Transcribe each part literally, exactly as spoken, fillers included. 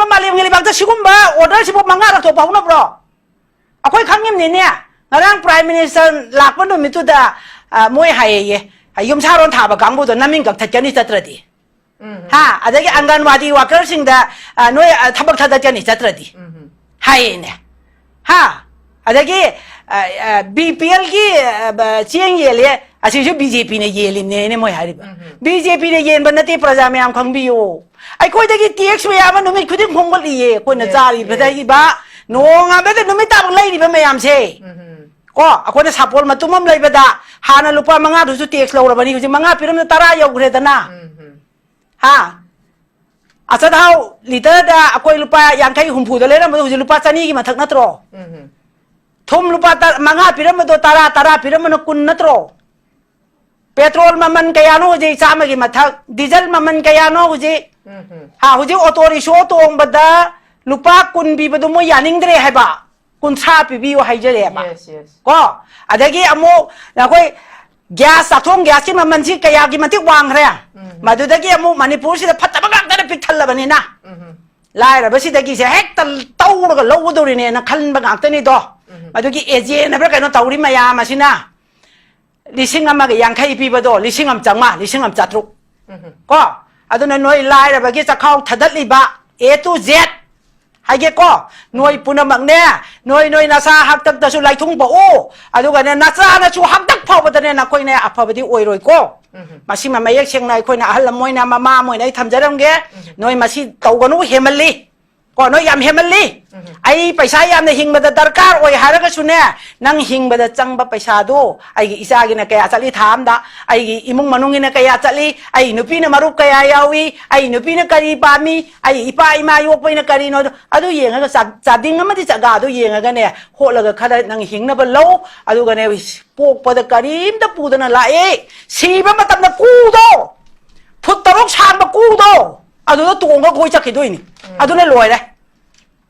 ꯃꯥꯂꯦꯝꯒꯤ ꯂꯩꯕꯥꯛꯇ ꯁꯤꯒꯨꯝꯕ order ꯁꯤꯕꯨ ꯃꯉꯥꯔꯛ ꯊꯣꯛꯄ ꯍꯧꯅꯕ꯭ꯔꯣ? ꯑꯩꯈꯣꯏ ꯈꯪꯉꯤꯕꯅꯤꯅꯦ, ꯉꯔꯥꯡ Prime Minister ꯂꯥꯛꯄ ꯅꯨꯃꯤꯠꯇꯨꯗ, ꯑ, ꯃꯣꯏ ꯍꯥꯏꯌꯦꯌꯦ, ꯑ, ꯌꯨꯝꯁꯥꯔꯣꯟ ꯊꯥꯕ ꯀꯥꯡꯕꯨꯗꯣ ꯅꯃꯤꯡ ꯀꯛꯊꯠꯀꯅꯤ ꯆꯠꯇ꯭ꯔꯗꯤ꯫ ꯎꯝ꯫ ꯍꯥ? ꯑꯗꯒꯤ ꯑꯪꯒꯟꯋꯥꯗꯤ workerꯁꯤꯡꯗ, ꯑ, ꯅꯣꯏ, ꯑ, ꯊꯕꯛ ꯊꯥꯗꯠꯀꯅꯤ ꯆꯠꯇ꯭ꯔꯗꯤ꯫ ꯎꯝ꯫ ꯍꯥꯏꯌꯦꯅꯦ꯫ ꯍꯥ? ꯑꯗꯒꯤ, ꯑ, ꯑ, BPLꯒꯤ, ꯑ, ꯕ-, ꯆꯦꯡ ꯌꯦꯜꯂꯦ, ꯑꯁꯤꯁꯨ BJPꯅ ꯌꯦꯜꯂꯤꯕꯅꯦꯅ ꯃꯣꯏ ꯍꯥꯏꯔꯤꯕ꯫ ꯎꯝ꯫ BJPꯅ ꯌꯦꯟꯕ ꯅꯠꯇꯦ, ꯄ꯭ꯔꯖꯥ ꯃꯌꯥꯝ ꯈꯪꯕꯤꯌꯨ꯫ ꯑꯩꯈꯣꯏꯗꯒꯤ tax ꯃꯌꯥꯝ ꯑꯃ ꯅꯨꯃꯤꯠ ꯈꯨꯗꯤꯡ ꯈꯣꯝꯒꯠꯂꯤꯌꯦ꯫ ꯑꯩꯈꯣꯏꯅ Yes, ꯆꯥꯔꯤꯕ yes, ꯊꯛꯏꯕ, yes. ꯅꯣꯡꯉꯥꯟꯕꯗ ꯅꯨꯃꯤꯠ ꯇꯥꯕ ꯂꯩꯔꯤꯕ ꯃꯌꯥꯝꯁꯦ꯫ ꯎꯝ꯫ ꯀꯣ, ꯑꯩꯈꯣꯏꯅ ꯁꯥꯄꯣꯟ ꯃꯇꯨꯝ ꯑꯃ ꯂꯩꯕꯗ ꯍꯥꯟꯅ ꯂꯨꯄꯥ ꯃꯉꯥꯗꯨꯁꯨ tax ꯂꯧꯔꯕꯅꯤ, ꯍꯧꯖꯤꯛ ꯃꯉꯥ ꯄꯤꯔꯝꯗ ꯇꯔꯥ ꯌꯧꯈ꯭ꯔꯦꯗꯅ꯫ ꯎꯝ꯫ ꯍꯥ? ꯑꯆꯥꯊꯥꯎ litre ꯗ ꯑꯩꯈꯣꯏ ꯂꯨꯄꯥ ꯌꯥꯡꯈꯩ ꯍꯨꯝꯐꯨꯗ ꯂꯩꯔꯝꯕꯗꯣ ꯍꯧꯖꯤꯛ ꯂꯨꯄꯥ ꯆꯅꯤꯒꯤ ꯃꯊꯛ ꯅꯠꯇ꯭ꯔꯣ? ꯎꯝ꯫ ꯊꯨꯝ ꯂꯨꯄꯥ ꯇ-, ꯃꯉꯥ ꯄꯤꯔꯝꯕꯗꯣ ꯇꯔꯥ, ꯇꯔꯥ ꯄꯤꯔꯝꯕꯅ ꯀꯨꯟ ꯅꯠꯇ꯭ꯔꯣ? Petrol ꯃꯃꯜ ꯀꯌꯥꯅꯣ ꯍꯧꯖꯤꯛ? ꯆꯥꯝꯃꯒꯤ ꯃꯊꯛ꯫ Diesel ꯃꯃꯜ ꯀꯌꯥꯅꯣ ꯍꯧꯖꯤꯛ? ꯎꯝ, ꯎꯝ꯫ ꯍꯥ, ꯍꯧꯖꯤꯛ auto rickshaw ꯇꯣꯡꯕꯗ ꯂꯨꯄꯥ ꯀꯨꯟ ꯄꯤꯕꯗꯣ ꯃꯣꯏ ꯌꯥꯅꯤꯡꯗ꯭ꯔꯦ ꯍꯥꯏꯕ, ꯀꯨꯟꯊ꯭ꯔꯥ ꯄꯤꯕꯤꯌꯨ ꯍꯥꯏꯖꯔꯦꯕ꯫ Yes, yes. ꯀꯣ? ꯑꯗꯒꯤ ꯑꯃꯨꯛ ꯑꯩꯈꯣꯏ gas, ꯆꯥꯛꯊꯣꯡ gasꯀꯤ ꯃꯃꯜꯁꯤ ꯀꯌꯥꯒꯤ ꯃꯇꯤꯛ ꯋꯥꯡꯈ꯭ꯔꯦ? ꯎꯝ, ꯎꯝ꯫ ꯃꯗꯨꯗꯒꯤ ꯑꯃꯨꯛ ꯃꯅꯤꯄꯨꯔꯁꯤꯗ ꯐꯠꯇꯕ ꯉꯥꯛꯇꯅ ꯄꯤꯛꯊꯜꯂꯕꯅꯤꯅ꯫ ꯎꯝ, ꯎꯝ꯫ ꯂꯥꯏꯔꯕꯁꯤꯗꯒꯤꯁꯦ ꯍꯦꯛꯇ ꯇꯧꯔꯒ ꯂꯧꯒꯗꯧꯔꯤꯅꯦꯅ ꯈꯟꯕ ꯉꯥꯛꯇꯅꯤꯗꯣ꯫ ꯎꯝ꯫ ꯃꯗꯨꯒꯤ agent ꯍꯥꯏꯕ꯭ꯔꯥ ꯀꯩꯅꯣ ꯇꯧꯔꯤ ꯃꯌꯥꯝ ꯑꯁꯤꯅ ꯂꯤꯁꯤꯡ ꯑꯃꯒ ꯌꯥꯡꯈꯩ ꯄꯤꯕꯗꯣ ꯂꯤꯁꯤꯡ ꯑꯃ ꯆꯥꯝꯃꯉꯥ, ꯂꯤꯁꯤꯡ ꯑꯃ ꯆꯥꯇ꯭ꯔꯨꯛ꯫ ꯎꯝ꯫ ꯀꯣ? ꯑꯗꯨꯅ ꯅꯣꯏ ꯂꯥꯏꯔꯕꯒꯤ ꯆꯈꯥꯎ ꯊꯥꯗꯠꯂꯤꯕ A to Z ꯍꯥꯏꯒꯦꯀꯣ, ꯅꯣꯏ ꯎꯝ꯫ ꯄꯨꯝꯅꯃꯛꯅꯦ, ꯅꯣꯏ, ꯅꯣꯏ ꯅꯁꯥ ꯍꯥꯛꯇꯛꯇꯁꯨ ꯂꯥꯏꯊꯨꯡ ꯄꯣꯛꯎ, ꯑꯗꯨꯒꯅꯦ ꯅꯆꯥꯅꯁꯨ ꯍꯥꯛꯇꯛ ꯐꯥꯎꯕꯗꯅꯦ ꯅꯈꯣꯏꯅꯦ ꯑꯐꯕꯗꯤ ꯑꯣꯏꯔꯣꯏꯀꯣ꯫ ꯎꯝ꯫ ꯃꯁꯤꯃ ꯃꯌꯦꯛ ꯁꯦꯡꯅ ꯑꯩꯈꯣꯏꯅ ꯑꯍꯜ ꯑꯃ ꯑꯣꯏꯅ, ꯃꯃꯥ ꯑꯃ ꯑꯣꯏꯅ ꯑꯩ ꯊꯝꯖꯔꯝꯒꯦ꯫ ꯎꯝ꯫ ꯅꯣꯏ ꯃꯁꯤ ꯇꯧꯒꯅꯨ, ꯍꯦꯟꯃꯜꯂꯤ꯫ ꯀꯣ, ꯅꯣꯏ ꯌꯥꯝ ꯍꯦꯟꯃꯜꯂꯤ꯫ ꯎꯝ꯫ ꯑꯩ ꯄꯩꯁꯥ ꯌꯥꯝꯅ ꯍꯤꯡꯕꯗ ꯗꯔꯀꯥꯔ ꯑꯣꯏ ꯍꯥꯏꯔꯒꯁꯨꯅꯦ, ꯅꯪ ꯍꯤꯡꯕꯗ ꯆꯪꯕ ꯄꯩꯁꯥꯗꯣ ꯑꯩꯒꯤ ꯏꯆꯥꯒꯤꯅ ꯀꯌꯥ ꯆꯠꯂꯤ ꯊꯥ ꯑꯝꯗ, ꯑꯩꯒꯤ ꯏꯃꯨꯡ ꯃꯅꯨꯡꯒꯤꯅ ꯀꯌꯥ ꯆꯠꯂꯤ, ꯑꯩ ꯅꯨꯄꯤꯅ ꯃꯔꯨꯞ ꯀꯌꯥ ꯌꯥꯎꯏ, ꯑꯩ ꯅꯨꯄꯤꯅ ꯀꯔꯤ ꯄꯥꯝꯃꯤ, ꯑꯩ ꯏꯄꯥ ꯏꯃꯥ ꯌꯣꯛꯄꯩꯅ ꯀꯔꯤꯅꯣꯗꯣ, ꯑꯗꯨ ꯌꯦꯡꯉꯒ ꯆꯥ-, ꯆꯥꯗꯤꯡ ꯑꯃꯗꯤ ꯆꯥꯒꯥꯗꯣ ꯌꯦꯡꯉꯒꯅꯦ, ꯍꯣꯠꯂꯒ ꯈꯔ ꯅꯪ ꯍꯤꯡꯅꯕ ꯂꯧ꯫ ꯑꯗꯨꯒꯅꯦ, ꯄꯣꯛꯄꯗ ꯀꯔꯤꯝꯇ ꯄꯨꯗꯅ ꯂꯥꯛꯑꯦ, ꯁꯤꯕ ꯃꯇꯝꯗ ꯀꯨꯗꯣ, ꯐꯨꯠ ꯇꯔꯨꯛ ꯁꯥꯡꯕ ꯀꯨꯗꯣ, ꯑꯗꯨꯗ ꯇꯣꯡꯉꯒ ꯀꯣꯏ ꯆꯠꯈꯤꯗꯣꯏꯅꯤ꯫ ꯎꯝ꯫ ꯑꯗꯨꯅ ꯂꯣꯏꯔꯦ꯫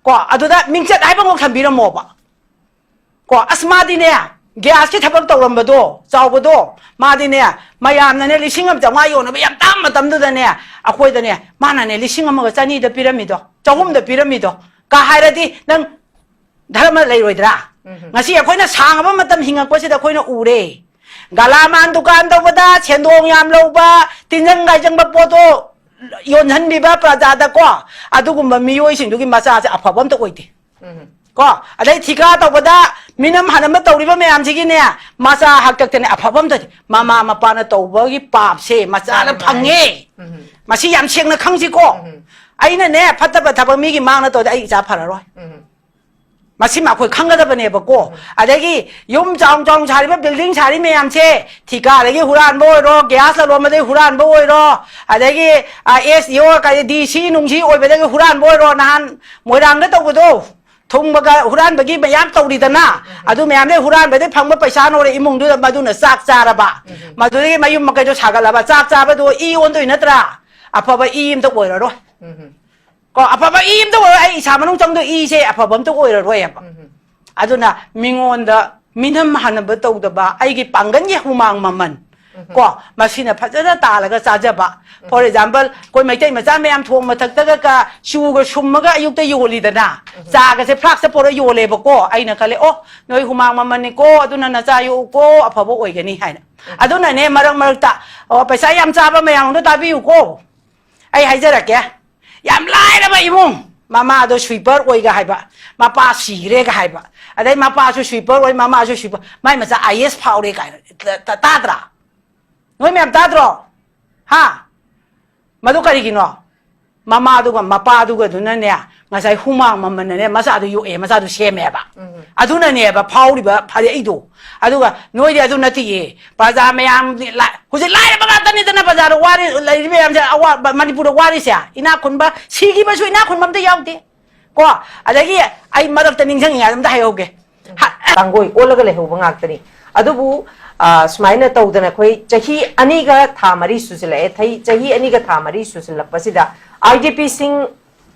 ꯀꯣ, ꯑꯗꯨꯗ ꯃꯤꯡꯆꯠ ꯍꯥꯏꯕ ꯑꯃ ꯊꯝꯕꯤꯔꯝꯃꯣꯕ꯫ ꯀꯣ, ꯑꯁ, ꯃꯥꯗꯤꯅꯦ, gasꯀꯤ ꯊꯕꯛ ꯇꯧꯔꯝꯕꯗꯣ, ꯆꯥꯎꯕꯗꯣ, ꯃꯥꯗꯤꯅꯦ, ꯃꯌꯥꯝꯅꯅꯦ, ꯂꯤꯁꯤꯡ ꯑꯃ ꯆꯥꯝꯃꯉꯥ ꯌꯣꯟꯅꯕ ꯌꯥꯝ ꯇꯥꯡꯕ ꯃꯇꯝꯗꯨꯗꯅꯦ, ꯑꯩꯈꯣꯏꯗꯅꯦ, ꯃꯥꯅꯅꯦ, ꯂꯤꯁꯤꯡ ꯑꯃꯒ ꯆꯅꯤꯗ ꯄꯤꯔꯝꯃꯤꯗꯣ꯫ ꯆꯍꯨꯝꯗ ꯄꯤꯔꯝꯃꯤꯗꯣ ꯀ ꯍꯥꯏꯔꯗꯤ ꯅꯪ ꯙꯔꯃ ꯂꯩꯔꯣꯏꯗ꯭ꯔꯥ? ꯎꯝ꯫ ꯉꯁꯤ ꯑꯩꯈꯣꯏꯅ ꯁꯥꯡꯉꯕ ꯃꯇꯝ ꯍꯤꯡꯉꯛꯄꯁꯤꯗ ꯑꯩꯈꯣꯏꯅ ꯎꯔꯦ꯫ ꯒꯂꯥꯃꯥꯟ ꯗꯨꯀꯥꯟ ꯇꯧꯕꯗ ꯁꯦꯟꯗꯣꯡ ꯌꯥꯝ ꯂꯧꯕ, ꯇꯤꯟꯖꯪ ꯀꯥꯏꯖꯪꯕ ꯄꯣꯠꯇꯣ ꯌꯣꯟꯍꯟꯕꯤꯕ ꯄ꯭ꯔꯖꯥꯗ ꯀꯣ, ꯑꯗꯨꯒꯨꯝꯕ ꯃꯤꯑꯣꯏꯁꯤꯡꯗꯨꯒꯤ ꯃꯆꯥꯁꯦ ꯑꯐꯕ ꯑꯝꯇ ꯑꯣꯏꯗꯦ꯫ ꯎꯝ꯫ ꯀꯣ, ꯑꯗꯩ ꯊꯤꯀꯥ ꯇꯧꯕꯗ ꯃꯤꯅꯝ ꯍꯅꯝꯕ ꯇꯧꯔꯤꯕ ꯃꯌꯥꯝꯁꯤꯒꯤꯅꯦ, ꯃꯆꯥ ꯍꯥꯛꯇꯛꯇꯅꯦ ꯑꯐꯕ ꯑꯝꯇ, ꯃꯃꯥ ꯃꯄꯥꯅ ꯇꯧꯕꯒꯤ ꯄꯥꯞꯁꯦ ꯃꯆꯥꯅ ꯃꯥꯅꯦ, ꯃꯥꯅꯦ꯫ ꯐꯪꯉꯦ꯫ ꯎꯝ꯫ ꯃꯁꯤ ꯌꯥꯝ ꯁꯦꯡꯅ ꯈꯪꯁꯤꯀꯣ꯫ ꯎꯝ꯫ ꯑꯩꯅꯅꯦ ꯐꯠꯇꯕ ꯊꯕꯛ ꯃꯤꯒꯤ ꯃꯥꯡꯅ ꯇꯧꯔꯗꯤ ꯑꯩ ꯏꯆꯥ ꯐꯔꯔꯣꯏ꯫ ꯎꯝ꯫ ꯃꯁꯤꯃ ꯑꯩꯈꯣꯏ ꯈꯪꯒꯗꯕꯅꯦꯕꯀꯣ꯫ ꯎꯝ꯫ ꯑꯗꯒꯤ ꯌꯨꯝ ꯆꯥꯎ ꯆꯥꯎꯅ ꯁꯥꯔꯤꯕ, building ꯁꯥꯔꯤ ꯃꯌꯥꯝꯁꯦ, ꯊꯤꯀꯥꯗꯒꯤ ꯍꯨꯔꯥꯟꯕ ꯑꯣꯏꯔꯣ, gas ꯂꯂꯣꯟꯕꯗꯒꯤ ꯍꯨꯔꯥꯟꯕ ꯑꯣꯏꯔꯣ, ꯑꯗꯒꯤ, ꯑ, S D O, ꯀꯔꯤ, D C ꯅꯨꯡꯁꯤ ꯑꯣꯏꯕꯗꯒꯤ ꯍꯨꯔꯥꯟꯕ ꯑꯣꯏꯔꯣ, ꯅꯍꯥꯟ ꯃꯣꯏꯔꯥꯡꯗ ꯇꯧꯕꯗꯣ, ꯊꯨꯝꯕꯒ ꯍꯨꯔꯥꯟꯕꯒꯤ ꯃꯌꯥꯝ ꯇꯧꯔꯤꯗꯅ, ꯎꯝ꯫ ꯑꯗꯨ ꯃꯌꯥꯝꯗꯩ ꯍꯨꯔꯥꯟꯕꯗꯩ ꯐꯪꯕ ꯄꯩꯁꯥꯅ ꯑꯣꯏꯔꯦ ꯏꯃꯨꯡꯗꯨꯗ, ꯃꯗꯨꯅ ꯆꯥꯛ ꯆꯥꯔꯕ, ꯎꯝ꯫ ꯃꯗꯨꯗꯒꯤ ꯃꯌꯨꯝ ꯃꯀꯩꯗꯣ ꯁꯥꯒꯠꯂꯕ, ꯆꯥꯛ ꯆꯥꯕꯗꯣ ꯏ ꯑꯣꯟꯗꯣꯏ ꯅꯠꯇ꯭ꯔꯥ? ꯑꯐꯕ ꯏ ꯑꯝꯇ ꯑꯣꯏꯔꯔꯣꯏ꯫ ꯎꯝ꯫ ꯀꯣ, ꯑꯐꯕ ꯏ ꯑꯝꯇ ꯑꯣꯏꯔꯣꯏ, ꯑꯩ ꯏꯁꯥ ꯃꯅꯨꯡ ꯆꯪꯗꯣꯏ ꯏꯁꯦ ꯑꯐꯕ ꯑꯝꯇ ꯑꯣꯏꯔꯔꯣꯏꯕ꯫ ꯎꯝ꯫ ꯑꯗꯨꯅ ꯃꯤꯉꯣꯟꯗ ꯃꯤꯅꯝ ꯍꯟꯅꯕ ꯇꯧꯗꯕ, ꯑꯩꯒꯤ ꯄꯥꯡꯒꯜꯒꯤ ꯍꯨꯃꯥꯡ ꯃꯃꯜ, ꯎꯝ꯫ ꯀꯣ, ꯃꯁꯤꯅ ꯐꯖꯅ ꯇꯥꯜꯂꯒ ꯆꯥꯖꯕ꯫ ꯎꯝ꯫ For example, ꯑꯩꯈꯣꯏ ꯃꯩꯇꯩ ꯃꯆꯥ ꯃꯌꯥꯝ ꯊꯣꯡ ꯃꯊꯛꯇꯒ ꯀ-, ꯆꯨꯒ ꯁꯨꯝꯃꯒ ꯑꯌꯨꯛꯇ ꯌꯣꯜꯂꯤꯗꯅ, ꯎꯝ꯫ ꯆꯥꯒꯁꯦ flask ꯄꯨꯔ ꯌꯣꯜꯂꯦꯕꯀꯣ꯫ ꯑꯩꯅ ꯈꯜꯂꯦ, "ꯑꯣ, ꯅꯣꯏ ꯍꯨꯃꯥꯡ ꯃꯃꯜꯅꯤꯀꯣ, ꯑꯗꯨꯅ ꯅꯆꯥ ꯌꯣꯛꯎꯀꯣ, ꯑꯐꯕ ꯑꯣꯏꯒꯅꯤ" ꯍꯥꯏꯅ꯫ ꯎꯝ꯫ ꯑꯗꯨꯅꯅꯦ, ꯃꯔꯛ ꯃꯔꯛꯇ, ꯑꯣ, ꯄꯩꯁꯥ ꯌꯥꯝ ꯆꯥꯕ ꯃꯌꯥꯝꯗꯣ ꯇꯥꯕꯤꯌꯨꯀꯣ꯫ ꯑꯩ ꯍꯥꯏꯖꯔꯛꯀꯦ, ꯌꯥꯝ ꯂꯥꯏꯔꯕ ꯏꯃꯨꯡ, ꯃꯃꯥꯗꯣ sweeper ꯑꯣꯏꯒ ꯍꯥꯏꯕ, ꯃꯄꯥ ꯁꯤꯈ꯭ꯔꯦꯒ ꯍꯥꯏꯕ, ꯑꯗꯩ ꯃꯄꯥꯁꯨ sweeper ꯑꯣꯏ, ꯃꯃꯥꯁꯨ sweeper, ꯃꯥꯏ ꯃꯆꯥ I A S ꯐꯥꯎꯔꯦ ꯀꯥꯏꯅ ꯇ-, ꯇ-, ꯇꯥꯗ꯭ꯔꯥ? ꯅꯣꯏ ꯃꯌꯥꯝ ꯇꯥꯗ꯭ꯔꯣ? ꯍꯥ? ꯃꯗꯨ ꯀꯔꯤꯒꯤꯅꯣ? ꯃꯃꯥꯗꯨꯒ ꯃꯄꯥꯗꯨꯒꯗꯨꯅꯅꯦ, ꯉꯁꯥꯏ ꯍꯨꯃꯥꯡ ꯃꯃꯟꯅꯅꯦ ꯃꯆꯥꯗꯨ ꯌꯣꯛꯑꯦ, ꯃꯆꯥꯗꯨ ꯁꯦꯝꯃꯦꯕ꯫ ꯎꯝ꯫ ꯑꯗꯨꯅꯅꯦꯕ ꯐꯥꯎꯔꯤꯕ ꯐꯔꯛꯏꯗꯣ꯫ ꯑꯗꯨꯒ ꯅꯣꯏꯗꯤ ꯑꯗꯨ ꯅꯠꯇꯤꯌꯦ꯫ ꯄ꯭ꯔꯖꯥ ꯃꯌꯥꯝꯗꯤ ꯂꯥ-, ꯍꯧꯖꯤꯛ ꯂꯥꯏꯔꯕ ꯉꯥꯛꯇꯅꯤꯗꯅ ꯕꯖꯥꯔꯗ ꯋꯥꯔꯤ, ꯂꯩꯔꯤꯕ ꯃꯌꯥꯝꯁꯦ, ꯑꯋꯥ-, ꯃꯅꯤꯄꯨꯔꯗ ꯋꯥꯔꯤꯁꯦ꯫ ꯏꯅꯥꯛ ꯈꯨꯟꯕ, ꯁꯤꯈꯤꯕꯁꯨ ꯏꯅꯥꯛ ꯈꯨꯟꯕ ꯑꯝꯇ ꯌꯥꯎꯗꯦ꯫ ꯀꯣ, ꯑꯗꯒꯤ ꯑꯩ ꯃꯔꯛꯇ ꯅꯤꯡꯁꯤꯡꯉꯤꯉꯩꯗ ꯑꯝꯇ ꯍꯥꯏꯍꯧꯒꯦ꯫ ꯍ-, ꯇꯥꯡꯒꯣꯏ ꯑꯣꯜꯂꯒ ꯂꯩꯍꯧꯕ ꯉꯥꯛꯇꯅꯤ꯫ ꯑꯗꯨꯕꯨ, ꯑ, ꯁꯨꯃꯥꯏꯅ ꯇꯧꯗꯅ ꯑꯩꯈꯣꯏ ꯆꯍꯤ ꯑꯅꯤꯒ ꯊꯥ ꯃꯔꯤ ꯁꯨꯖꯤꯜꯂꯛꯑꯦ꯫ ꯊꯩ-, ꯆꯍꯤ ꯑꯅꯤꯒ ꯊꯥ ꯃꯔꯤ ꯁꯨꯖꯤꯜꯂꯛꯄꯁꯤꯗ I D P ꯁꯤꯡ,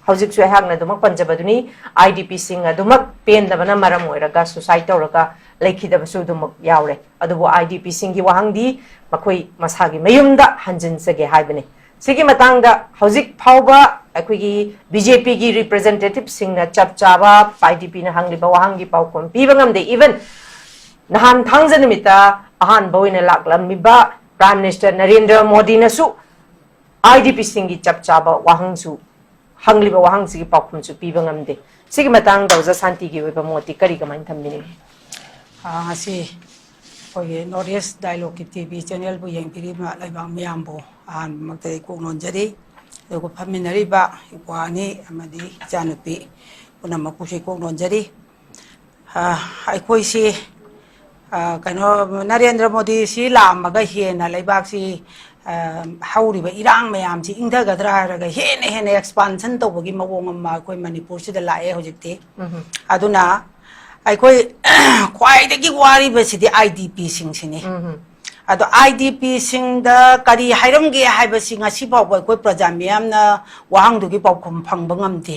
ꯍꯧꯖꯤꯛꯁꯨ ꯑꯩꯍꯥꯛꯅ ꯑꯗꯨꯃꯛ ꯄꯟꯖꯕꯗꯨꯅꯤ, I D P ꯁꯤꯡ ꯑꯗꯨꯃꯛ ꯄꯦꯟꯗꯕꯅ ꯃꯔꯝ ꯑꯣꯏꯔꯒ suicide ꯇꯧꯔꯒ ꯂꯩꯈꯤꯗꯕꯁꯨ ꯑꯗꯨꯃꯛ ꯌꯥꯎꯔꯦ꯫ ꯑꯗꯨꯕꯨ I D P ꯁꯤꯡꯒꯤ ꯋꯥꯍꯪꯗꯤ ꯃꯈꯣꯏ ꯃꯁꯥꯒꯤ ꯃꯌꯨꯝꯗ ꯍꯟꯖꯤꯟꯖꯒꯦ ꯍꯥꯏꯕꯅꯤ꯫ ꯁꯤꯒꯤ ꯃꯇꯥꯡꯗ ꯍꯧꯖꯤꯛ ꯐꯥꯎꯕ ꯑꯩꯈꯣꯏꯒꯤ ꯕꯤ ꯖꯦ ꯄꯤꯒꯤ ꯔꯤꯄ꯭ꯔꯖꯦꯟꯇꯦꯇꯤꯚꯁꯤꯡꯅ ꯆꯞ ꯆꯥꯕ ꯑꯥꯏ ꯗꯤ ꯄꯤꯅ ꯍꯪꯂꯤꯕ ꯋꯥꯍꯪꯒꯤ ꯄꯥꯎꯈꯨꯝ ꯄꯤꯕ ꯉꯝꯗꯦ꯫ Even ꯅꯍꯥꯟ ꯊꯥꯡꯖ ꯅꯨꯃꯤꯠꯇ ꯑꯍꯥꯟꯕ ꯑꯣꯏꯅ ꯂꯥꯛꯂꯝꯃꯤꯕ ꯄ꯭ꯔꯥꯏꯝ ꯃꯤꯅꯤꯁꯇꯔ ꯅꯔꯦꯟꯗ꯭ꯔ ꯃꯣꯗꯤꯅꯁꯨ ꯑꯥꯏ ꯗꯤ ꯄꯤꯁꯤꯡꯒꯤ ꯆꯞ ꯆꯥꯕ ꯋꯥꯍꯪꯁꯨ, ꯍꯪꯂꯤꯕ ꯋꯥꯍꯪꯁꯤꯒꯤ ꯄꯥꯎꯈꯨꯝꯁꯨ ꯄꯤꯕ ꯉꯝꯗꯦ꯫ ꯁꯤꯒꯤ ꯃꯇꯥꯡꯗ ꯑꯣꯖꯥ ꯁꯥꯟꯇꯤꯒꯤ ꯑꯣꯏꯕ ꯃꯣꯠꯇꯤ ꯀꯔꯤ, ꯀꯃꯥꯏꯅ ꯊꯝꯕꯤꯅꯤꯡꯏ? ꯑꯥ, ꯉꯁꯤ ꯑꯩꯈꯣꯏꯒꯤ ꯅꯣꯔꯠ ꯏꯁ ꯗꯥꯏꯂꯣꯛꯀꯤ ꯇꯤ ꯚꯤ ꯆꯦꯅꯦꯜꯕꯨ ꯌꯦꯡꯕꯤꯔꯤꯕ ꯂꯩꯕꯥꯛ ꯃꯤꯌꯥꯝꯕꯨ ꯑꯍꯥꯟꯕꯃꯛꯇꯗꯤ ꯀꯣꯛ ꯅꯣꯟꯖꯔꯤ꯫ ꯑꯗꯨꯒ ꯐꯝꯃꯤꯟꯅꯔꯤꯕ ꯏꯄ꯭ꯋꯥ ꯑꯅꯤ ꯑꯃꯗꯤ ꯏꯆꯥꯅꯨꯄꯤ ꯄꯨꯝꯅꯃꯛꯄꯨꯁꯨ ꯀꯣꯛ ꯅꯣꯟꯖꯔꯤ꯫ ꯑꯥ, ꯑꯩꯈꯣꯏꯁꯤ, ꯑꯥ, ꯀꯩꯅꯣ, ꯅꯔꯦꯟꯗ꯭ꯔ ꯃꯣꯗꯤꯁꯤ ꯂꯥꯛꯑꯝꯃꯒ ꯍꯦꯟꯅ ꯂꯩꯕꯥꯛꯁꯤ, ꯑꯥ, ꯍꯧꯔꯤꯕ ꯏꯔꯥꯡ ꯃꯌꯥꯝꯁꯤ ꯏꯪꯊꯒꯗ꯭ꯔꯥ ꯍꯥꯏꯔꯒ ꯍꯦꯟꯅ ꯍꯦꯟꯅ ꯑꯦꯛꯁꯄꯥꯟꯁꯟ ꯇꯧꯕꯒꯤ ꯃꯑꯣꯡ ꯑꯃ ꯑꯩꯈꯣꯏ ꯃꯅꯤꯄꯨꯔꯁꯤꯗ ꯂꯥꯛꯑꯦ ꯍꯧꯖꯤꯛꯇꯤ꯫ ꯑꯗꯨꯅ ꯑꯩꯈꯣꯏ ꯈ꯭ꯋꯥꯏꯗꯒꯤ ꯋꯥꯔꯤꯕꯁꯤꯗꯤ ꯑꯥꯏ ꯗꯤ ꯄꯤꯁꯤꯡꯁꯤꯅꯤ꯫ ꯑꯗꯣ ꯑꯥꯏ ꯗꯤ ꯄꯤꯁꯤꯡꯗ ꯀꯔꯤ ꯍꯥꯏꯔꯝꯒꯦ ꯍꯥꯏꯕꯁꯤ ꯉꯁꯤ ꯐꯥꯎꯕ ꯑꯩꯈꯣꯏ ꯄ꯭ꯔꯖꯥ ꯃꯤꯌꯥꯝꯅ ꯋꯥꯍꯪꯗꯨꯒꯤ ꯄꯥꯎꯈꯨꯝ ꯐꯪꯕ ꯉꯝꯗꯦ꯫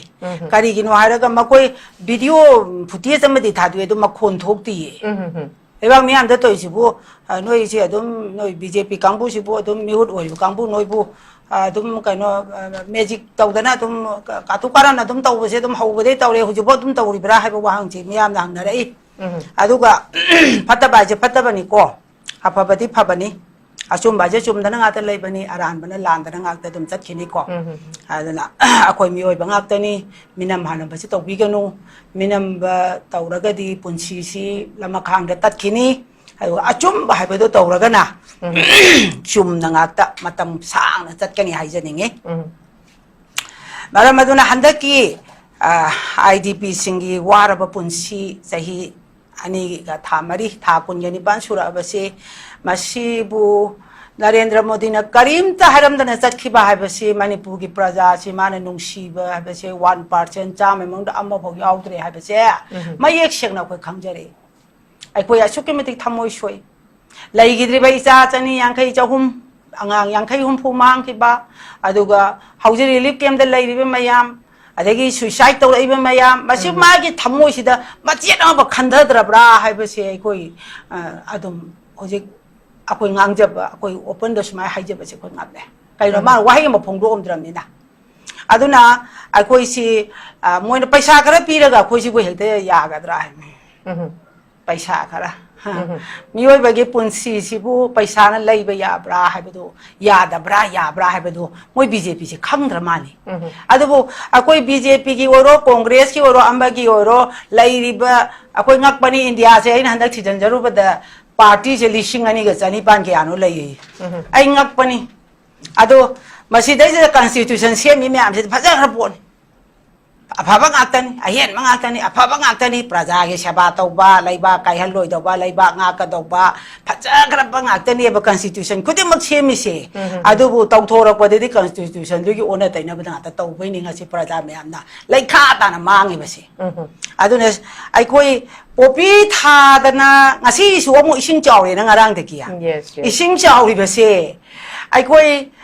ꯀꯔꯤꯒꯤꯅꯣ ꯍꯥꯏꯔꯒ ꯃꯈꯣꯏ ꯚꯤꯗꯤꯑꯣ ꯐꯨꯇꯦꯖ ꯑꯃꯗꯤ ꯊꯥꯗꯣꯛꯑꯦ, ꯑꯗꯨ ꯃꯈꯣꯟ ꯊꯣꯛꯇꯤꯌꯦ꯫ ꯂꯩꯕꯥꯛ ꯃꯤꯌꯥꯝꯗ ꯇꯧꯔꯤꯁꯤꯕꯨ, ꯑ, ꯅꯣꯏꯁꯦ ꯑꯗꯨꯝ, ꯅꯣꯏ ꯕꯤ ꯖꯦ ꯄꯤ ꯀꯥꯡꯕꯨꯁꯤꯕꯨ ꯑꯗꯨꯝ ꯃꯤꯍꯨꯠ ꯑꯣꯏꯔꯤꯕ ꯀꯥꯡꯕꯨ ꯅꯣꯏꯕꯨ, ꯑ, ꯑꯗꯨꯝ ꯀꯩꯅꯣ, ꯑ, ꯃꯦꯖꯤꯛ ꯇꯧꯗꯅ ꯑꯗꯨꯝ ꯀꯥꯇꯨ ꯀꯥꯔꯟ ꯑꯗꯨꯝ ꯇꯧꯕꯁꯦ ꯑꯗꯨꯝ ꯍꯧꯕꯗꯩ ꯇꯧꯔꯦ, ꯍꯧꯖꯤꯛꯐꯥꯎ ꯑꯗꯨꯝ ꯇꯧꯔꯤꯕ꯭ꯔꯥ ꯍꯥꯏꯕ ꯋꯥꯍꯪꯁꯤ ꯃꯤꯌꯥꯝꯅ ꯍꯪꯅꯔꯛꯏ꯫ ꯑꯗꯨꯒ ꯐꯠꯇꯕ ꯍꯥꯏꯁꯦ ꯐꯠꯇꯕꯅꯤꯀꯣ, ꯑꯐꯕꯗꯤ ꯐꯕꯅꯤ, ꯑꯆꯨꯝꯕ ꯍꯥꯏꯁꯦ ꯆꯨꯝꯗꯅ ꯉꯥꯛꯇ ꯂꯩꯕꯅꯤ, ꯑꯔꯥꯟꯕꯅ ꯂꯥꯟꯗꯅ ꯉꯥꯛꯇ ꯑꯗꯨꯝ ꯆꯠꯈꯤꯅꯤꯀꯣ꯫ ꯑꯗꯨꯅ ꯑꯩꯈꯣꯏ ꯃꯤꯑꯣꯏꯕ ꯉꯥꯛꯇꯅꯤ, ꯃꯤꯅꯝ ꯍꯥꯟꯅꯕꯁꯤ ꯇꯧꯕꯤꯒꯅꯨ꯫ ꯃꯤꯅꯝꯕ ꯇꯧꯔꯒꯗꯤ ꯄꯨꯟꯁꯤꯁꯤ ꯂꯃꯈꯥꯡꯗ ꯇꯠꯈꯤꯅꯤ꯫ ꯑꯗꯨꯒ ꯑꯆꯨꯝꯕ ꯍꯥꯏꯕꯗꯣ ꯇꯧꯔꯒꯅ ꯆꯨꯝꯅ ꯉꯥꯛꯇ ꯃꯇꯝ ꯁꯥꯡꯅ ꯆꯠꯀꯅꯤ ꯍꯥꯏꯖꯅꯤꯡꯉꯤ꯫ ꯃꯔꯝ ꯑꯗꯨꯅ ꯍꯟꯗꯛꯀꯤ, ꯑ, ꯑꯥꯏ ꯗꯤ ꯄꯤꯁꯤꯡꯒꯤ ꯋꯥꯔꯕ ꯄꯨꯟꯁꯤ ꯆꯍꯤ ꯑꯅꯤꯒ ꯊꯥ ꯃꯔꯤ, ꯊꯥ ꯀꯨꯟꯒ ꯅꯤꯄꯥꯟ ꯁꯨꯔꯛꯑꯕꯁꯤ, ꯃꯁꯤꯕꯨ ꯅꯔꯦꯟꯗ꯭ꯔ ꯃꯣꯗꯤꯅ ꯀꯔꯤꯝꯇ ꯍꯥꯏꯔꯝꯗꯅ ꯆꯠꯈꯤꯕ ꯍꯥꯏꯕꯁꯤ ꯃꯅꯤꯄꯨꯔꯒꯤ ꯄ꯭ꯔꯖꯥꯁꯤ ꯃꯥꯅ ꯅꯨꯡꯁꯤꯕ ꯍꯥꯏꯕꯁꯦ ꯋꯥꯟ ꯄꯥꯔꯁꯦꯟ, ꯆꯥꯝꯃꯒꯤ ꯃꯅꯨꯡꯗ ꯑꯃꯐꯥꯎ ꯌꯥꯎꯗ꯭ꯔꯦ ꯍꯥꯏꯕꯁꯦ ꯃꯌꯦꯛ ꯁꯦꯡꯅ ꯑꯩꯈꯣꯏ ꯈꯪꯖꯔꯛꯏ꯫ ꯑꯩꯈꯣꯏ ꯑꯁꯨꯛꯀꯤ ꯃꯇꯤꯛ ꯊꯃꯣꯏ ꯁꯣꯛꯏ꯫ ꯂꯩꯈꯤꯗ꯭ꯔꯤꯕ ꯏꯆꯥ ꯆꯅꯤ ꯌꯥꯡꯈꯩ, ꯆꯍꯨꯝ, ꯑꯉꯥꯡ ꯌꯥꯡꯈꯩ ꯍꯨꯝꯐꯨ ꯃꯥꯡꯈꯤꯕ, ꯑꯗꯨꯒ ꯍꯧꯖꯤꯛ ꯔꯤꯂꯤꯐ ꯀꯦꯝꯗ ꯂꯩꯔꯤꯕ ꯃꯌꯥꯝ, ꯑꯗꯒꯤ ꯁꯨꯏꯁꯥꯏꯠ ꯇꯧꯔꯛꯏꯕ ꯃꯌꯥꯝ, ꯃꯁꯤ ꯃꯥꯒꯤ ꯊꯃꯣꯏꯁꯤꯗ ꯃꯆꯦꯠ ꯑꯃꯐꯥꯎ ꯈꯟꯊꯗ꯭ꯔꯕ꯭ꯔꯥ ꯍꯥꯏꯕꯁꯦ ꯑꯩꯈꯣꯏ, ꯑ, ꯑꯗꯨꯝ ꯍꯧꯖꯤꯛ ꯑꯩꯈꯣꯏ ꯉꯥꯡꯖꯕ, ꯑꯩꯈꯣꯏ ꯑꯣꯄꯟꯗ ꯁꯨꯃꯥꯏꯅ ꯍꯥꯏꯖꯕꯁꯦ ꯑꯩꯈꯣꯏ ꯉꯝꯃꯦ꯫ ꯀꯩꯅꯣ, ꯃꯥꯅ ꯋꯥꯍꯩ ꯑꯃ ꯐꯣꯡꯗꯣꯛꯑꯝꯗ꯭ꯔꯕꯅꯤꯅ꯫ ꯑꯗꯨꯅ ꯑꯩꯈꯣꯏꯁꯤ, ꯑ, ꯃꯣꯏꯅ ꯄꯩꯁꯥ ꯈꯔ ꯄꯤꯔꯒ ꯑꯩꯈꯣꯏꯁꯤꯕꯨ ꯍꯦꯛꯇ ꯌꯥꯒꯗ꯭ꯔꯥ ꯍꯥꯏꯕꯅꯤ꯫ ꯎꯝ꯫ ꯄꯩꯁꯥ ꯈꯔ꯫ ꯎꯝ꯫ ꯃꯤꯑꯣꯏꯕꯒꯤ ꯄꯨꯟꯁꯤꯁꯤꯕꯨ ꯄꯩꯁꯥꯅ ꯂꯩꯕ ꯌꯥꯕ꯭ꯔꯥ ꯍꯥꯏꯕꯗꯨ, ꯌꯥꯗꯕ꯭ꯔꯥ, ꯌꯥꯕ꯭ꯔꯥ ꯍꯥꯏꯕꯗꯨ ꯃꯣꯏ ꯕꯤ ꯖꯦ ꯄꯤꯁꯦ ꯈꯪꯗ꯭ꯔ ꯃꯥꯜꯂꯤ꯫ ꯎꯝ꯫ ꯑꯗꯨꯕꯨ ꯑꯩꯈꯣꯏ ꯕꯤ ꯖꯦ ꯄꯤꯒꯤ ꯑꯣꯏꯔꯣ, ꯀꯣꯡꯒ꯭ꯔꯦꯁꯀꯤ ꯑꯣꯏꯔꯣ, ꯑꯃꯒꯤ ꯑꯣꯏꯔꯣ, ꯂꯩꯔꯤꯕ, ꯑꯩꯈꯣꯏ ꯉꯛꯄꯅꯤ ꯏꯟꯗꯤꯌꯥꯁꯦ꯫ ꯑꯩꯅ ꯍꯟꯗꯛ ꯊꯤꯖꯤꯟꯖꯔꯨꯕꯗ ꯄꯥꯔꯇꯤꯁꯦ ꯂꯤꯁꯤꯡ ꯑꯅꯤꯒ ꯆꯅꯤꯄꯥꯟ ꯀꯌꯥꯅꯣ ꯂꯩꯌꯦ꯫ ꯎꯝ꯫ ꯑꯩ ꯉꯛꯄꯅꯤ꯫ ꯑꯗꯣ ꯃꯁꯤꯗꯩꯁꯤꯗ constitution ꯁꯦꯝꯃꯤ ꯃꯌꯥꯝꯁꯤꯗꯤ ꯐꯖꯈ꯭ꯔ ꯄꯣꯠꯅꯤ꯫ ꯑꯐꯕ ꯉꯥꯛꯇꯅꯤ, ꯑꯍꯦꯟꯕ ꯉꯥꯛꯇꯅꯤ, ꯑꯐꯕ ꯉꯥꯛꯇꯅꯤ꯫ ꯄ꯭ꯔꯖꯥꯒꯤ ꯁꯦꯕꯥ ꯇꯧꯕ, ꯂꯩꯕꯥꯛ ꯀꯥꯏꯍꯜꯂꯣꯏꯗꯧꯕ, ꯂꯩꯕꯥꯛ ꯉꯥꯛꯀꯗꯧꯕ, ꯐꯖꯈ꯭ꯔꯕ ꯉꯥꯛꯇꯅꯦꯕ constitution ꯈꯨꯗꯤꯡꯃꯛ ꯁꯦꯝꯃꯤꯁꯦ꯫ ꯎꯝ, ꯎꯝ, ꯎꯝ꯫ ꯑꯗꯨꯕꯨ ꯇꯧꯊꯣꯔꯛꯄꯗꯗꯤ constitution ꯗꯨꯒꯤ ꯑꯣꯟꯅ ꯇꯩꯅꯕꯗ ꯉꯥꯛꯇ ꯇꯧꯕꯩꯅꯤ ꯉꯁꯤ ꯄ꯭ꯔꯖꯥ ꯃꯌꯥꯝꯅ ꯂꯩꯈꯥ ꯇꯥꯅ ꯃꯥꯡꯉꯤꯕꯁꯦ꯫ ꯎꯝ, ꯎꯝ꯫ ꯑꯗꯨꯅ ꯑꯩꯈꯣꯏ ꯄꯣꯄꯤ ꯊꯥꯗꯅ ꯉꯁꯤꯁꯨ ꯑꯃꯨꯛ ꯏꯁꯤꯡ ꯆꯥꯎꯔꯦꯅ ꯉꯔꯥꯡꯗꯒꯤ꯫ Yes, yes꯫ ꯏꯁꯤꯡ ꯆꯥꯎꯔꯤꯕꯁꯦ ꯑꯩꯈꯣꯏ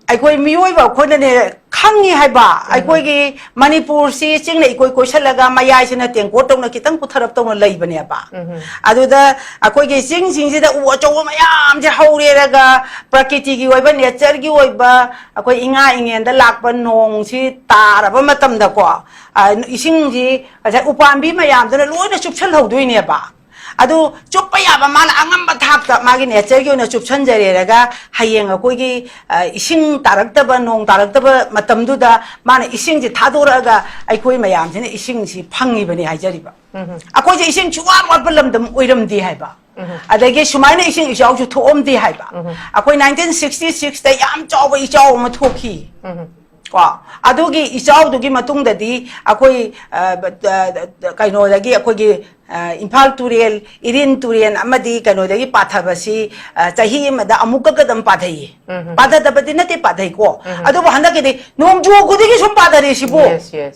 ꯑꯩꯈꯣꯏ ꯃꯤꯑꯣꯏꯕ ꯑꯩꯈꯣꯏꯅꯅꯦ ꯈꯪꯉꯤ ꯍꯥꯏꯕ꯫ ꯎꯝ꯫ ꯑꯩꯈꯣꯏꯒꯤ ꯃꯅꯤꯄꯨꯔꯁꯤ ꯆꯤꯡꯅ ꯏꯀꯣꯏ ꯀꯣꯏꯁꯜꯂꯒ ꯃꯌꯥꯏꯁꯤꯅ ꯇꯦꯡꯀꯣꯠ ꯇꯧꯅ ꯈꯤꯇꯪ ꯀꯨꯊꯔꯞ ꯇꯧꯅ ꯂꯩꯕꯅꯦꯕ꯫ ꯎꯝ꯫ ꯑꯗꯨꯗ ꯑꯩꯈꯣꯏꯒꯤ ꯆꯤꯡꯁꯤꯡꯁꯤꯗ ꯎ ꯑꯆꯧꯕ ꯃꯌꯥꯝꯁꯦ ꯍꯧꯔꯦꯔꯒ ꯄ꯭ꯔꯀꯤꯇꯤꯒꯤ ꯑꯣꯏꯕ, nature ꯒꯤ ꯑꯣꯏꯕ, ꯑꯩꯈꯣꯏ ꯏꯉꯥ ꯏꯉꯦꯟꯗ ꯂꯥꯛꯄ ꯅꯣꯡꯁꯤ ꯇꯥꯔꯕ ꯃꯇꯝꯗꯀꯣ, ꯑ, ꯏꯁꯤꯡꯁꯤ ꯉꯁꯥꯏ ꯎꯄꯥꯝꯕꯤ ꯃꯌꯥꯝꯗꯨꯅ ꯂꯣꯏꯅ ꯆꯨꯞꯁꯜꯍꯧꯗꯣꯏꯅꯦꯕ꯫ ꯑꯗꯨ ꯆꯨꯞꯄ ꯌꯥꯕ ꯃꯥꯅ ꯑꯉꯝꯕ ꯊꯥꯛꯇ ꯃꯥꯒꯤ nature ꯒꯤ ꯑꯣꯏꯅ ꯆꯨꯞꯁꯟꯖꯔꯦꯔꯒ ꯍꯌꯦꯡ ꯑꯩꯈꯣꯏꯒꯤ, ꯑ, ꯏꯁꯤꯡ ꯇꯥꯔꯛꯇꯕ, ꯅꯣꯡ ꯇꯥꯔꯛꯇꯕ ꯃꯇꯝꯗꯨꯗ ꯃꯥꯅ ꯏꯁꯤꯡꯁꯤ ꯊꯥꯗꯣꯔꯛꯑꯒ ꯑꯩꯈꯣꯏ ꯃꯌꯥꯝꯁꯤꯅ ꯏꯁꯤꯡꯁꯤ ꯐꯪꯉꯤꯕꯅꯤ ꯍꯥꯏꯖꯔꯤꯕ꯫ ꯎꯝ꯫ ꯑꯩꯈꯣꯏꯁꯦ ꯏꯁꯤꯡ ꯁꯨꯡꯋꯥꯠ ꯋꯥꯠꯄ ꯂꯝꯗꯝ ꯑꯣꯏꯔꯝꯗꯦ ꯍꯥꯏꯕ꯫ ꯎꯝ꯫ ꯑꯗꯒꯤ ꯁꯨꯃꯥꯏꯅ ꯏꯁꯤꯡ ꯏꯆꯥꯎꯁꯨ ꯊꯣꯛꯑꯝꯗꯦ ꯍꯥꯏꯕ꯫ ꯎꯝ꯫ ꯑꯩꯈꯣꯏ nineteen sixty six ꯇ ꯌꯥꯝ ꯆꯥꯎꯕ ꯏꯆꯥꯎ ꯑꯃ ꯊꯣꯛꯈꯤ꯫ ꯎꯝ꯫ ꯀꯣ, ꯑꯗꯨꯒꯤ ꯏꯆꯥꯎꯗꯨꯒꯤ ꯃꯇꯨꯡꯗꯗꯤ ꯑꯩꯈꯣꯏ, ꯑ, ꯕ-, ꯑ, ꯀꯩꯅꯣꯗꯒꯤ ꯑꯩꯈꯣꯏꯒꯤ, ꯑ, ꯏꯝꯐꯥꯜ ꯇꯨꯔꯦꯜ, ꯏꯔꯤꯟ ꯇꯨꯔꯦꯜ ꯑꯃꯗꯤ ꯀꯩꯅꯣꯗꯒꯤ ꯄꯥꯊꯕꯁꯤ, ꯑ, ꯆꯍꯤ ꯑꯃꯗ ꯑꯃꯨꯛꯀ ꯀꯗꯝ ꯄꯥꯊꯩꯌꯦ꯫ ꯎꯝ꯫ ꯄꯥꯊꯗꯕꯗꯤ ꯅꯠꯇꯦ, ꯄꯥꯊꯩꯀꯣ꯫ ꯎꯝ꯫ ꯑꯗꯨꯕꯨ ꯍꯟꯗꯛꯀꯤꯗꯤ ꯅꯣꯡꯖꯨ ꯈꯨꯗꯤꯡꯒꯤ ꯁꯨꯝ ꯄꯥꯊꯔꯦ ꯁꯤꯕꯨ꯫ Yes, yes꯫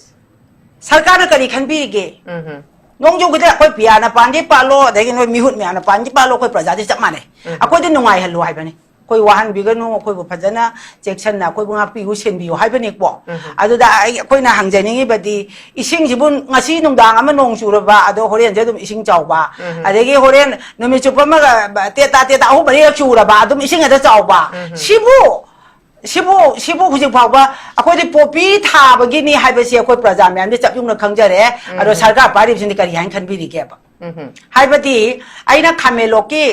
ꯁꯔꯀꯥꯔꯅ ꯀꯔꯤ ꯈꯟꯕꯤꯒꯦ? ꯎꯝ꯫ ꯅꯣꯡꯖꯨ ꯈꯨꯗꯤꯡ ꯑꯩꯈꯣꯏ ꯄꯤꯌꯥꯅ ꯄꯥꯟꯒꯦ ꯄꯥꯜꯂꯣ, ꯑꯗꯒꯤ ꯅꯣꯏ ꯃꯤꯍꯨꯠ ꯃꯌꯥꯝꯅ ꯄꯥꯟꯒꯦ ꯄꯥꯜꯂꯣ, ꯑꯩꯈꯣꯏ ꯄ꯭ꯔꯖꯥꯗꯤ ꯆꯞ ꯃꯥꯟꯅꯩ꯫ ꯎꯝ꯫ ꯑꯩꯈꯣꯏꯗ ꯅꯨꯡꯉꯥꯏꯍꯜꯂꯣ ꯍꯥꯏꯕꯅꯤ꯫ ꯑꯩꯈꯣꯏ ꯋꯥꯍꯟꯕꯤꯒꯅꯨ, ꯑꯩꯈꯣꯏꯕꯨ ꯐꯖꯅ ꯆꯦꯛꯁꯤꯟꯅ ꯑꯩꯈꯣꯏꯕꯨ ꯉꯥꯛꯄꯤꯌꯨ, ꯁꯦꯟꯕꯤꯌꯨ ꯍꯥꯏꯕꯅꯤꯀꯣ꯫ ꯎꯝ꯫ ꯑꯗꯨꯗ ꯑꯩ, ꯑꯩꯈꯣꯏꯅ ꯍꯪꯖꯅꯤꯡꯉꯤꯕꯗꯤ, ꯏꯁꯤꯡꯁꯤꯕꯨ ꯉꯁꯤ ꯅꯨꯡꯗꯥꯡ ꯑꯃ ꯅꯣꯡ ꯆꯨꯔꯕ, ꯑꯗꯣ ꯍꯣꯔꯦꯟꯁꯦ ꯑꯗꯨꯝ ꯏꯁꯤꯡ ꯆꯥꯎꯕ, ꯎꯝ꯫ ꯑꯗꯒꯤ ꯍꯣꯔꯦꯟ ꯅꯨꯃꯤꯠ ꯆꯨꯞꯄ ꯑꯃꯒ ꯇꯦꯇꯥ ꯇꯦꯇꯥ ꯑꯍꯨꯝ ꯃꯔꯤꯔꯛ ꯆꯨꯔꯕ, ꯑꯗꯨꯝ ꯏꯁꯤꯡ ꯍꯦꯛꯇ ꯆꯥꯎꯕ, ꯎꯝ꯫ ꯁꯤꯕꯨ ꯁꯤꯕꯨ ꯁꯤꯕꯨ ꯍꯧꯖꯤꯛ ꯐꯥꯎꯕ ꯑꯩꯈꯣꯏꯗꯤ ꯄꯣꯄꯤ ꯊꯥꯕꯒꯤꯅꯤ ꯍꯥꯏꯕꯁꯤ ꯑꯩꯈꯣꯏ ꯄ꯭ꯔꯖꯥ ꯃꯌꯥꯝꯗꯤ ꯆꯞ ꯌꯨꯡꯅ ꯈꯪꯖꯔꯦ꯫ ꯑꯗꯣ ꯎꯝ꯫ ꯁꯔꯀꯥꯔ ꯄꯥꯏꯔꯤꯕꯁꯤꯡꯗꯤ ꯀꯔꯤ ꯍꯥꯏꯅ ꯈꯟꯕꯤꯔꯤꯒꯦꯕ? ꯎꯝ꯫ ꯍꯥꯏꯕꯗꯤ ꯑꯩꯅ ꯈꯥꯃꯦꯟꯂꯣꯛꯀꯤ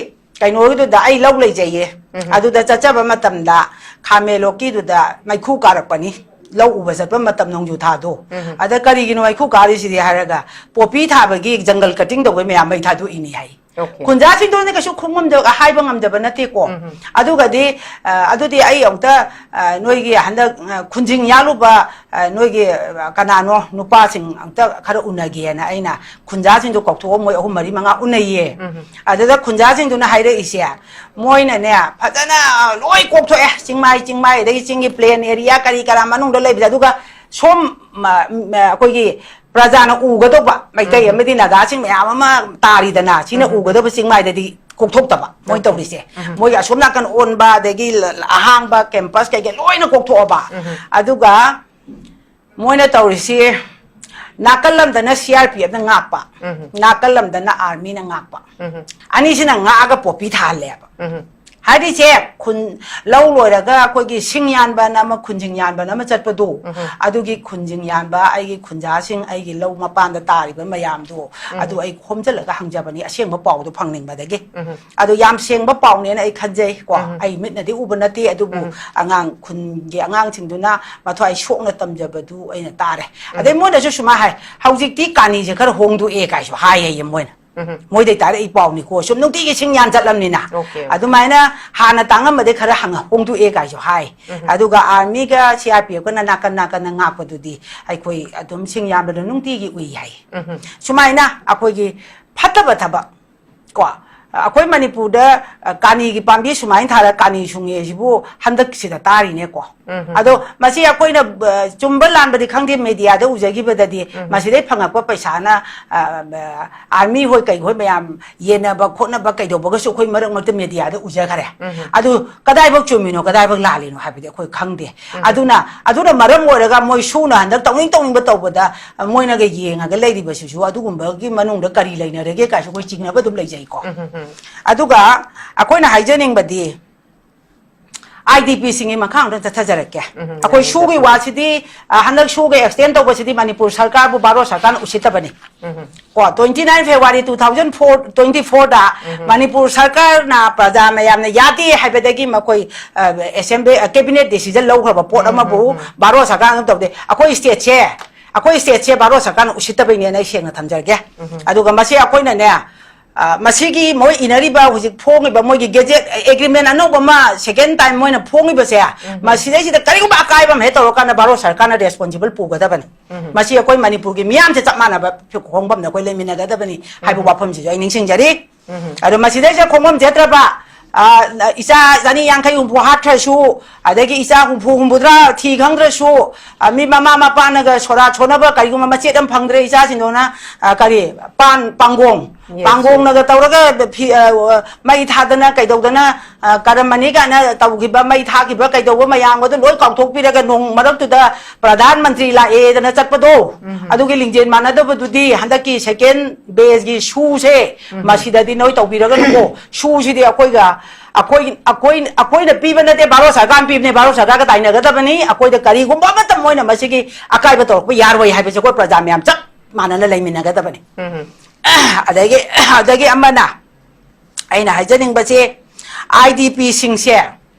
ꯀꯩꯅꯣꯒꯤꯗꯨꯗ ꯑꯩ ꯂꯧ ꯂꯩꯖꯩꯌꯦ꯫ ꯎꯝ꯫ ꯑꯗꯨꯗ ꯆꯠꯆꯕ ꯃꯇꯝꯗ ꯈꯥꯃꯦꯟꯂꯣꯛꯀꯤꯗꯨꯗ ꯃꯩꯈꯨ ꯀꯥꯔꯛꯄꯅꯤ꯫ ꯂꯧ ꯎꯕ ꯆꯠꯄ ꯃꯇꯝ ꯅꯣꯡꯖꯨ ꯊꯥꯗꯣ꯫ ꯎꯝ꯫ ꯑꯗ ꯀꯔꯤꯒꯤꯅꯣ ꯃꯩꯈꯨ ꯀꯥꯔꯤꯁꯤꯗꯤ ꯍꯥꯏꯔꯒ ꯄꯣꯄꯤ ꯊꯥꯕꯒꯤ ꯖꯪꯒꯜ ꯀꯇꯤꯡ ꯇꯧꯕꯩ ꯃꯌꯥꯝ ꯃꯩ ꯊꯥꯗꯣꯛꯏꯅꯤ ꯍꯥꯏ꯫ Okay꯫ ꯈꯨꯟꯖꯥꯁꯤꯡꯗꯨꯅ ꯀꯩꯁꯨ ꯈꯨꯝ ꯉꯝꯗꯕ, ꯍꯥꯏꯕ ꯉꯝꯗꯕ ꯅꯠꯇꯦꯀꯣ꯫ ꯎꯝ꯫ ꯑꯗꯨꯒꯗꯤ, ꯑ, ꯑꯗꯨꯗꯤ ꯑꯩ ꯑꯃꯨꯛꯇ, ꯑ, ꯅꯣꯏꯒꯤ ꯍꯟꯗꯛ, ꯑ, ꯈꯨꯟꯖꯤꯡ ꯌꯥꯜꯂꯨꯕ, ꯑ, ꯅꯣꯏꯒꯤ, ꯑ, ꯀꯅꯥꯅꯣ ꯅꯨꯄꯥꯁꯤꯡ ꯑꯃꯨꯛꯇ ꯈꯔ ꯎꯅꯒꯦꯅ ꯑꯩꯅ ꯈꯨꯟꯖꯥꯁꯤꯡꯗꯣ ꯀꯧꯊꯣꯛꯑ ꯃꯣꯏ ꯑꯍꯨꯝ ꯃꯔꯤ ꯃꯉꯥ ꯎꯅꯩꯌꯦ꯫ ꯎꯝ꯫ ꯑꯗꯨꯗ ꯈꯨꯟꯖꯥꯁꯤꯡꯗꯨꯅ ꯍꯥꯏꯔꯛꯏꯁꯦ, ꯃꯣꯏꯅꯅꯦ ꯐꯖꯅ ꯂꯣꯏ ꯀꯣꯛꯊꯣꯛꯑꯦ, ꯆꯤꯡꯃꯥꯏ, ꯆꯤꯡꯃꯥꯏ, ꯑꯗꯒꯤ ꯆꯤꯡꯒꯤ plain area ꯀꯔꯤ ꯀꯔꯥ ꯃꯅꯨꯡꯗ ꯂꯩꯕꯁꯦ, ꯑꯗꯨꯒ ꯁꯣꯝ, ꯃ-, ꯃ-, ꯑꯩꯈꯣꯏꯒꯤ ꯄ꯭ꯔꯖꯥꯅ ꯎꯒꯗꯧꯕ ꯃꯩꯇꯩ ꯎꯝ꯫ ꯑꯃꯗꯤ ꯅꯥꯒꯥꯁꯤꯡ ꯃꯌꯥꯝ ꯑꯃ ꯇꯥꯔꯤꯗꯅ, ꯁꯤꯅ ꯎꯝ꯫ ꯎꯒꯗꯧꯕ ꯆꯤꯡꯃꯥꯏꯗꯗꯤ ꯀꯣꯛꯊꯣꯛꯇꯕ ꯃꯣꯏ Okay꯫ ꯇꯧꯔꯤꯁꯦ꯫ ꯎꯝ꯫ ꯃꯣꯏꯒꯤ ꯑꯁꯣꯝ ꯅꯥꯀꯟ ꯑꯣꯟꯕ, ꯑꯗꯒꯤ ꯂ-, ꯑꯍꯥꯡꯕ campus ꯀꯩꯀꯩ ꯂꯣꯏꯅ ꯀꯣꯛꯊꯣꯛꯑꯕ꯫ ꯎꯝ꯫ ꯑꯗꯨꯒ ꯃꯣꯏꯅ ꯇꯧꯔꯤꯁꯤ, ꯅꯥꯀꯜ ꯑꯃꯗꯅ C R P F ꯅ ꯉꯥꯛꯄ, ꯎꯝ꯫ ꯅꯥꯀꯜ ꯑꯃꯗꯅ army ꯅ ꯉꯥꯛꯄ꯫ ꯎꯝ꯫ ꯑꯅꯤꯁꯤꯅ ꯉꯥꯛꯑꯒ ꯄꯣꯄꯤ ꯊꯥꯍꯜꯂꯦꯕ꯫ ꯎꯝ꯫ ꯍꯥꯏꯗꯤ ꯏꯆꯦ, ꯈꯨꯟ, ꯂꯧ ꯂꯣꯏꯔꯒ ꯑꯩꯈꯣꯏꯒꯤ ꯁꯤꯡ ꯌꯥꯟꯕꯅ ꯑꯃ, ꯈꯨꯟꯖꯤꯡ ꯌꯥꯟꯕꯅ ꯑꯃ ꯆꯠꯄꯗꯣ, ꯎꯝ꯫ ꯑꯗꯨꯒꯤ ꯈꯨꯟꯖꯤꯡ ꯌꯥꯟꯕ, ꯑꯩꯒꯤ ꯈꯨꯟꯖꯥꯁꯤꯡ, ꯑꯩꯒꯤ ꯂꯧ ꯃꯄꯥꯟꯗ ꯇꯥꯔꯤꯕ ꯃꯌꯥꯝꯗꯣ, ꯎꯝ꯫ ꯑꯗꯨ ꯑꯩ ꯈꯣꯝꯖꯤꯜꯂꯒ ꯍꯪꯖꯕꯅꯤ, ꯑꯁꯦꯡꯕ ꯄꯥꯎꯗꯣ ꯐꯪꯅꯤꯡꯕꯗꯒꯤ꯫ ꯎꯝ꯫ ꯑꯗꯣ ꯌꯥꯝ ꯁꯦꯡꯕ ꯄꯥꯎꯅꯦꯅ ꯑꯩ ꯈꯟꯖꯩ ꯀꯣ꯫ ꯎꯝ꯫ ꯑꯩ ꯃꯤꯠꯅꯗꯤ ꯎꯕ ꯅꯠꯇꯦ, ꯑꯗꯨꯕꯨ ꯎꯝ꯫ ꯑꯉꯥꯡ, ꯈꯨꯟꯒꯤ ꯑꯉꯥꯡꯁꯤꯡꯗꯨꯅ ꯃꯊ꯭ꯋꯥꯏ ꯁꯣꯛꯅ ꯇꯝꯖꯕꯗꯨ ꯑꯩꯅ ꯇꯥꯔꯦ꯫ ꯎꯝ꯫ ꯑꯗꯩ ꯃꯣꯏꯅꯁꯨ ꯁꯨꯃꯥꯏꯅ ꯍꯥꯏ, "ꯍꯧꯖꯤꯛꯇꯤ ꯀꯥꯅꯤꯁꯦ ꯈꯔ ꯍꯣꯡꯗꯣꯛꯑꯦ" ꯀꯥꯏꯁꯨ ꯍꯥꯏ ꯍꯥꯏꯌꯦ ꯃꯣꯏꯅ꯫ ꯎꯝ꯫ ꯃꯣꯏꯗꯩ ꯇꯥꯔꯛꯏ ꯄꯥꯎꯅꯤꯀꯣ, ꯁꯨꯝ ꯅꯨꯡꯇꯤꯒꯤ ꯁꯤꯡ ꯌꯥꯟ ꯆꯠꯂꯝꯅꯤꯅ꯫ Okay, okay. ꯑꯗꯨꯃꯥꯏꯅ ꯍꯥꯟꯅ ꯇꯥꯡꯉꯝꯕꯗꯩ ꯈꯔ ꯍꯪꯉ ꯍꯣꯡꯗꯣꯛꯑꯦ ꯀꯥꯏꯁꯨ ꯍꯥꯏ꯫ ꯎꯝ꯫ ꯑꯗꯨꯒ army ꯒ C R P F ꯀꯅ ꯅꯥꯀꯟ ꯅꯥꯀꯟꯗ ꯉꯥꯛꯄꯗꯨꯗꯤ ꯑꯩꯈꯣꯏ ꯑꯗꯨꯝ ꯁꯤꯡ ꯌꯥꯟꯕꯗꯣ ꯅꯨꯡꯇꯤꯒꯤ ꯎꯏ ꯍꯥꯏ꯫ ꯎꯝ꯫ ꯁꯨꯃꯥꯏꯅ ꯑꯩꯈꯣꯏꯒꯤ ꯐꯠꯇꯕ ꯊꯕꯛ ꯀꯣ, ꯑꯩꯈꯣꯏ ꯃꯅꯤꯄꯨꯔꯗ, ꯑ, ꯀꯥꯅꯤꯒꯤ ꯄꯥꯝꯕꯤ ꯁꯨꯃꯥꯏꯅ ꯊꯥꯔ ꯀꯥꯅꯤ ꯁꯨꯡꯉꯦ ꯁꯤꯕꯨ ꯍꯟꯗꯛꯁꯤꯗ ꯇꯥꯔꯤꯅꯦꯀꯣ꯫ ꯎꯝ꯫ ꯑꯗꯣ ꯃꯁꯤ ꯑꯩꯈꯣꯏꯅ, ꯑ, ꯆꯨꯝꯕ ꯂꯥꯟꯕꯗꯤ ꯈꯪꯗꯦ, media ꯗ ꯎꯖꯈꯤꯕꯗꯗꯤ ꯎꯝ꯫ ꯃꯁꯤꯗꯩ ꯐꯪꯉꯛꯄ ꯄꯩꯁꯥꯅ, ꯑ, ꯑ, army ꯍꯣꯏ ꯀꯩ ꯍꯣꯏ ꯃꯌꯥꯝ ꯌꯦꯟꯅꯕ ꯈꯣꯠꯅꯕ ꯀꯩꯗꯧꯕꯒꯁꯨ ꯑꯩꯈꯣꯏ ꯃꯔꯛ ꯃꯔꯛꯇ media ꯗ ꯎꯖꯈꯔꯦ꯫ ꯎꯝ꯫ ꯑꯗꯨ ꯀꯗꯥꯏꯐꯥꯎ ꯆꯨꯝꯃꯤꯅꯣ, ꯀꯗꯥꯏꯐꯥꯎ ꯂꯥꯜꯂꯤꯅꯣ ꯍꯥꯏꯕꯗꯤ ꯑꯩꯈꯣꯏ ꯈꯪꯗꯦ꯫ ꯎꯝ꯫ ꯑꯗꯨꯅ, ꯑꯗꯨꯅ ꯃꯔꯝ ꯑꯣꯏꯔꯒ ꯃꯣꯏ ꯁꯨꯅ ꯍꯟꯗꯛ ꯇꯧꯅꯤꯡ ꯇꯧꯅꯤꯡꯕ ꯇꯧꯕꯗ ꯃꯣꯏꯅꯒ ꯌꯦꯡꯉꯒ ꯂꯩꯔꯤꯕꯁꯤꯁꯨ ꯑꯗꯨꯒꯨꯝꯕꯒꯤ ꯃꯅꯨꯡꯗ ꯀꯔꯤ ꯂꯩꯅꯔꯒꯦ ꯀꯥꯏꯁꯨ ꯑꯩꯈꯣꯏ ꯆꯤꯡꯅꯕ ꯑꯗꯨꯝ ꯂꯩꯖꯩꯀꯣ꯫ ꯎꯝ, ꯎꯝ, ꯎꯝ꯫ ꯑꯗꯨꯒ ꯑꯩꯈꯣꯏꯅ ꯍꯥꯏꯖꯅꯤꯡꯕꯗꯤ, ꯑꯥꯏ ꯗꯤ ꯄꯤꯁꯤꯡꯒꯤ ꯃꯈꯥ ꯑꯝꯇ ꯆꯠꯊꯖꯔꯛꯀꯦ꯫ ꯑꯩꯈꯣꯏ ꯁꯨꯒꯤ ꯋꯥꯁꯤꯗꯤ, ꯑ, ꯍꯟꯗꯛ ꯁꯨꯒ ꯑꯦꯛꯁꯇꯦꯟ ꯇꯧꯕꯁꯤꯗꯤ ꯃꯅꯤꯄꯨꯔ ꯁꯔꯀꯥꯔꯕꯨ ꯚꯥꯔꯠ ꯁꯔꯀꯥꯔꯅ ꯎꯁꯤꯠꯇꯕꯅꯤ꯫ ꯀꯣ, twenty nine February two thousand four, twenty four ꯗ ꯃꯅꯤꯄꯨꯔ ꯁꯔꯀꯥꯔꯅ ꯄ꯭ꯔꯖꯥ ꯃꯌꯥꯝꯅ ꯌꯥꯗꯦ ꯍꯥꯏꯕꯗꯒꯤ ꯃꯈꯣꯏ, ꯑ, ꯑꯦꯁꯦꯝꯕ꯭ꯂꯤ, ꯑ, ꯀꯦꯕꯤꯅꯦꯠ ꯗꯤꯁꯤꯖꯟ ꯂꯧꯈ꯭ꯔꯕ ꯄꯣꯠ ꯑꯃꯕꯨ ꯚꯥꯔꯠ ꯁꯔꯀꯥꯔꯅ ꯇꯧꯗꯦ꯫ ꯑꯩꯈꯣꯏ ꯁ꯭ꯇꯦꯠꯁꯦ, ꯑꯩꯈꯣꯏ ꯁ꯭ꯇꯦꯠꯁꯦ ꯚꯥꯔꯠ ꯁꯔꯀꯥꯔꯅ ꯎꯁꯤꯠꯇꯕꯩꯅꯦꯅ ꯑꯩ ꯁꯦꯡꯅ ꯊꯝꯖꯔꯒꯦ꯫ ꯑꯗꯨꯒ ꯃꯁꯤ ꯑꯩꯈꯣꯏꯅꯅꯦ, ꯑ, ꯃꯁꯤꯒꯤ ꯃꯣꯏ ꯏꯅꯔꯤꯕ ꯍꯧꯖꯤꯛ ꯐꯣꯡꯉꯤꯕ ꯃꯣꯏꯒꯤ ꯒꯦꯖꯦꯠ ꯑꯦꯒ꯭ꯔꯤꯃꯦꯟ ꯑꯅꯧꯕ ꯑꯃ ꯁꯦꯀꯦꯟ ꯇꯥꯏꯝ ꯃꯣꯏꯅ ꯐꯣꯡꯉꯤꯕꯁꯦ, ꯃꯁꯤꯗꯩꯁꯤꯗ ꯀꯔꯤꯒꯨꯝꯕ ꯑꯀꯥꯏꯕ ꯑꯃ ꯍꯦꯛ ꯇꯧꯔꯀꯥꯟꯗ ꯚꯥꯔꯠ ꯁꯔꯀꯥꯔꯅ ꯔꯦꯁꯄꯣꯟꯁꯤꯕꯜ ꯄꯨꯒꯗꯕꯅꯤ꯫ ꯃꯁꯤ ꯑꯩꯈꯣꯏ ꯃꯅꯤꯄꯨꯔꯒꯤ ꯃꯤꯌꯥꯝꯁꯦ ꯆꯞ ꯃꯥꯟꯅꯕ ꯈꯣꯡꯐꯝꯗ ꯑꯩꯈꯣꯏ ꯂꯩꯃꯤꯟꯅꯒꯗꯕꯅꯤ ꯍꯥꯏꯕ ꯋꯥꯐꯝꯁꯤꯁꯨ ꯑꯩ ꯅꯤꯡꯁꯤꯡꯖꯔꯤ꯫ ꯑꯗꯣ ꯃꯁꯤꯗꯩꯁꯤꯗ ꯈꯣꯡꯐꯝ ꯆꯠꯇ꯭ꯔꯕ, ꯑ, ꯏꯆꯥ ꯆꯅꯤ ꯌꯥꯡꯈꯩ ꯍꯨꯝꯐꯨ ꯍꯥꯠꯈ꯭ꯔꯁꯨ, ꯑꯗꯒꯤ ꯏꯆꯥ ꯍꯨꯝꯐꯨ ꯍꯨꯝꯐꯨꯇꯔꯥ ꯊꯤ ꯈꯪꯗ꯭ꯔꯁꯨ, ꯑ, ꯃꯤ ꯃꯃꯥ ꯃꯄꯥꯅꯒ ꯁꯣꯔꯥꯠ ꯁꯣꯟꯅꯕ ꯀꯔꯤꯒꯨꯝꯕ ꯃꯆꯦꯠ ꯑꯃ ꯐꯪꯗ꯭ꯔꯦ ꯏꯆꯥꯁꯤꯡꯗꯨꯅ, ꯑ, ꯀꯔꯤ, ꯄꯥꯟ, ꯄꯥꯡꯒꯣꯡ, ꯌꯦꯁ, ꯄꯥꯡꯒꯣꯡꯅꯒ ꯇꯧꯔꯒ ꯐꯤ-, ꯑ, ꯃꯩ ꯊꯥꯗꯅ ꯀꯩꯗꯧꯗꯅ, ꯑ, ꯀꯔꯝꯕꯅꯤ ꯀꯥꯏꯅ ꯇꯧꯈꯤꯕ, ꯃꯩ ꯊꯥꯈꯤꯕ ꯀꯩꯗꯧꯕ ꯃꯌꯥꯝꯒꯗꯣ ꯂꯣꯏ ꯀꯥꯎꯊꯣꯛꯄꯤꯔꯒ ꯅꯣꯡ ꯃꯔꯛꯇꯨꯗ ꯄ꯭ꯔꯙꯥꯟ ꯃꯟꯇ꯭ꯔꯤ ꯂꯥꯛꯑꯦꯗꯅ ꯆꯠꯄꯗꯣ, ꯑꯗꯨꯒꯤ ꯂꯤꯡꯖꯦꯜ ꯃꯥꯟꯅꯗꯕꯗꯨꯗꯤ ꯍꯟꯗꯛꯀꯤ ꯁꯦꯀꯦꯟ ꯕꯦꯁꯀꯤ ꯁꯨꯁꯦ, ꯃꯁꯤꯗꯗꯤ ꯅꯣꯏ ꯇꯧꯕꯤꯔꯒꯅꯨꯀꯣ꯫ ꯁꯨꯁꯤꯗꯤ ꯑꯩꯈꯣꯏꯒ, ꯑꯩꯈꯣꯏ, ꯑꯩꯈꯣꯏ, ꯑꯩꯈꯣꯏꯅ ꯄꯤꯕ ꯅꯠꯇꯦ, ꯚꯥꯔꯠ ꯁꯔꯀꯥꯔꯅ ꯄꯤꯕꯅꯦ, ꯚꯥꯔꯠ ꯁꯔꯀꯥꯔꯒ ꯇꯥꯏꯅꯒꯗꯕꯅꯤ꯫ ꯑꯩꯈꯣꯏꯗ ꯀꯔꯤꯒꯨꯝꯕ ꯑꯃꯠꯇ ꯃꯣꯏꯅ ꯃꯁꯤꯒꯤ ꯑꯀꯥꯏꯕ ꯇꯧꯔꯛꯄ ꯌꯥꯔꯣꯏ ꯍꯥꯏꯕꯁꯦ ꯑꯩꯈꯣꯏ ꯄ꯭ꯔꯖꯥ ꯃꯌꯥꯝ ꯆꯞ ꯃꯥꯟꯅꯅ ꯂꯩꯃꯤꯟꯅꯒꯗꯕꯅꯤ꯫ ꯑꯗꯒꯤ, ꯑꯗꯒꯤ ꯑꯃꯅ, ꯑꯩꯅ ꯍꯥꯏꯖꯅꯤꯡꯕꯁꯦ, ꯑꯥꯏ ꯗꯤ ꯄꯤꯁꯤꯡꯁꯦ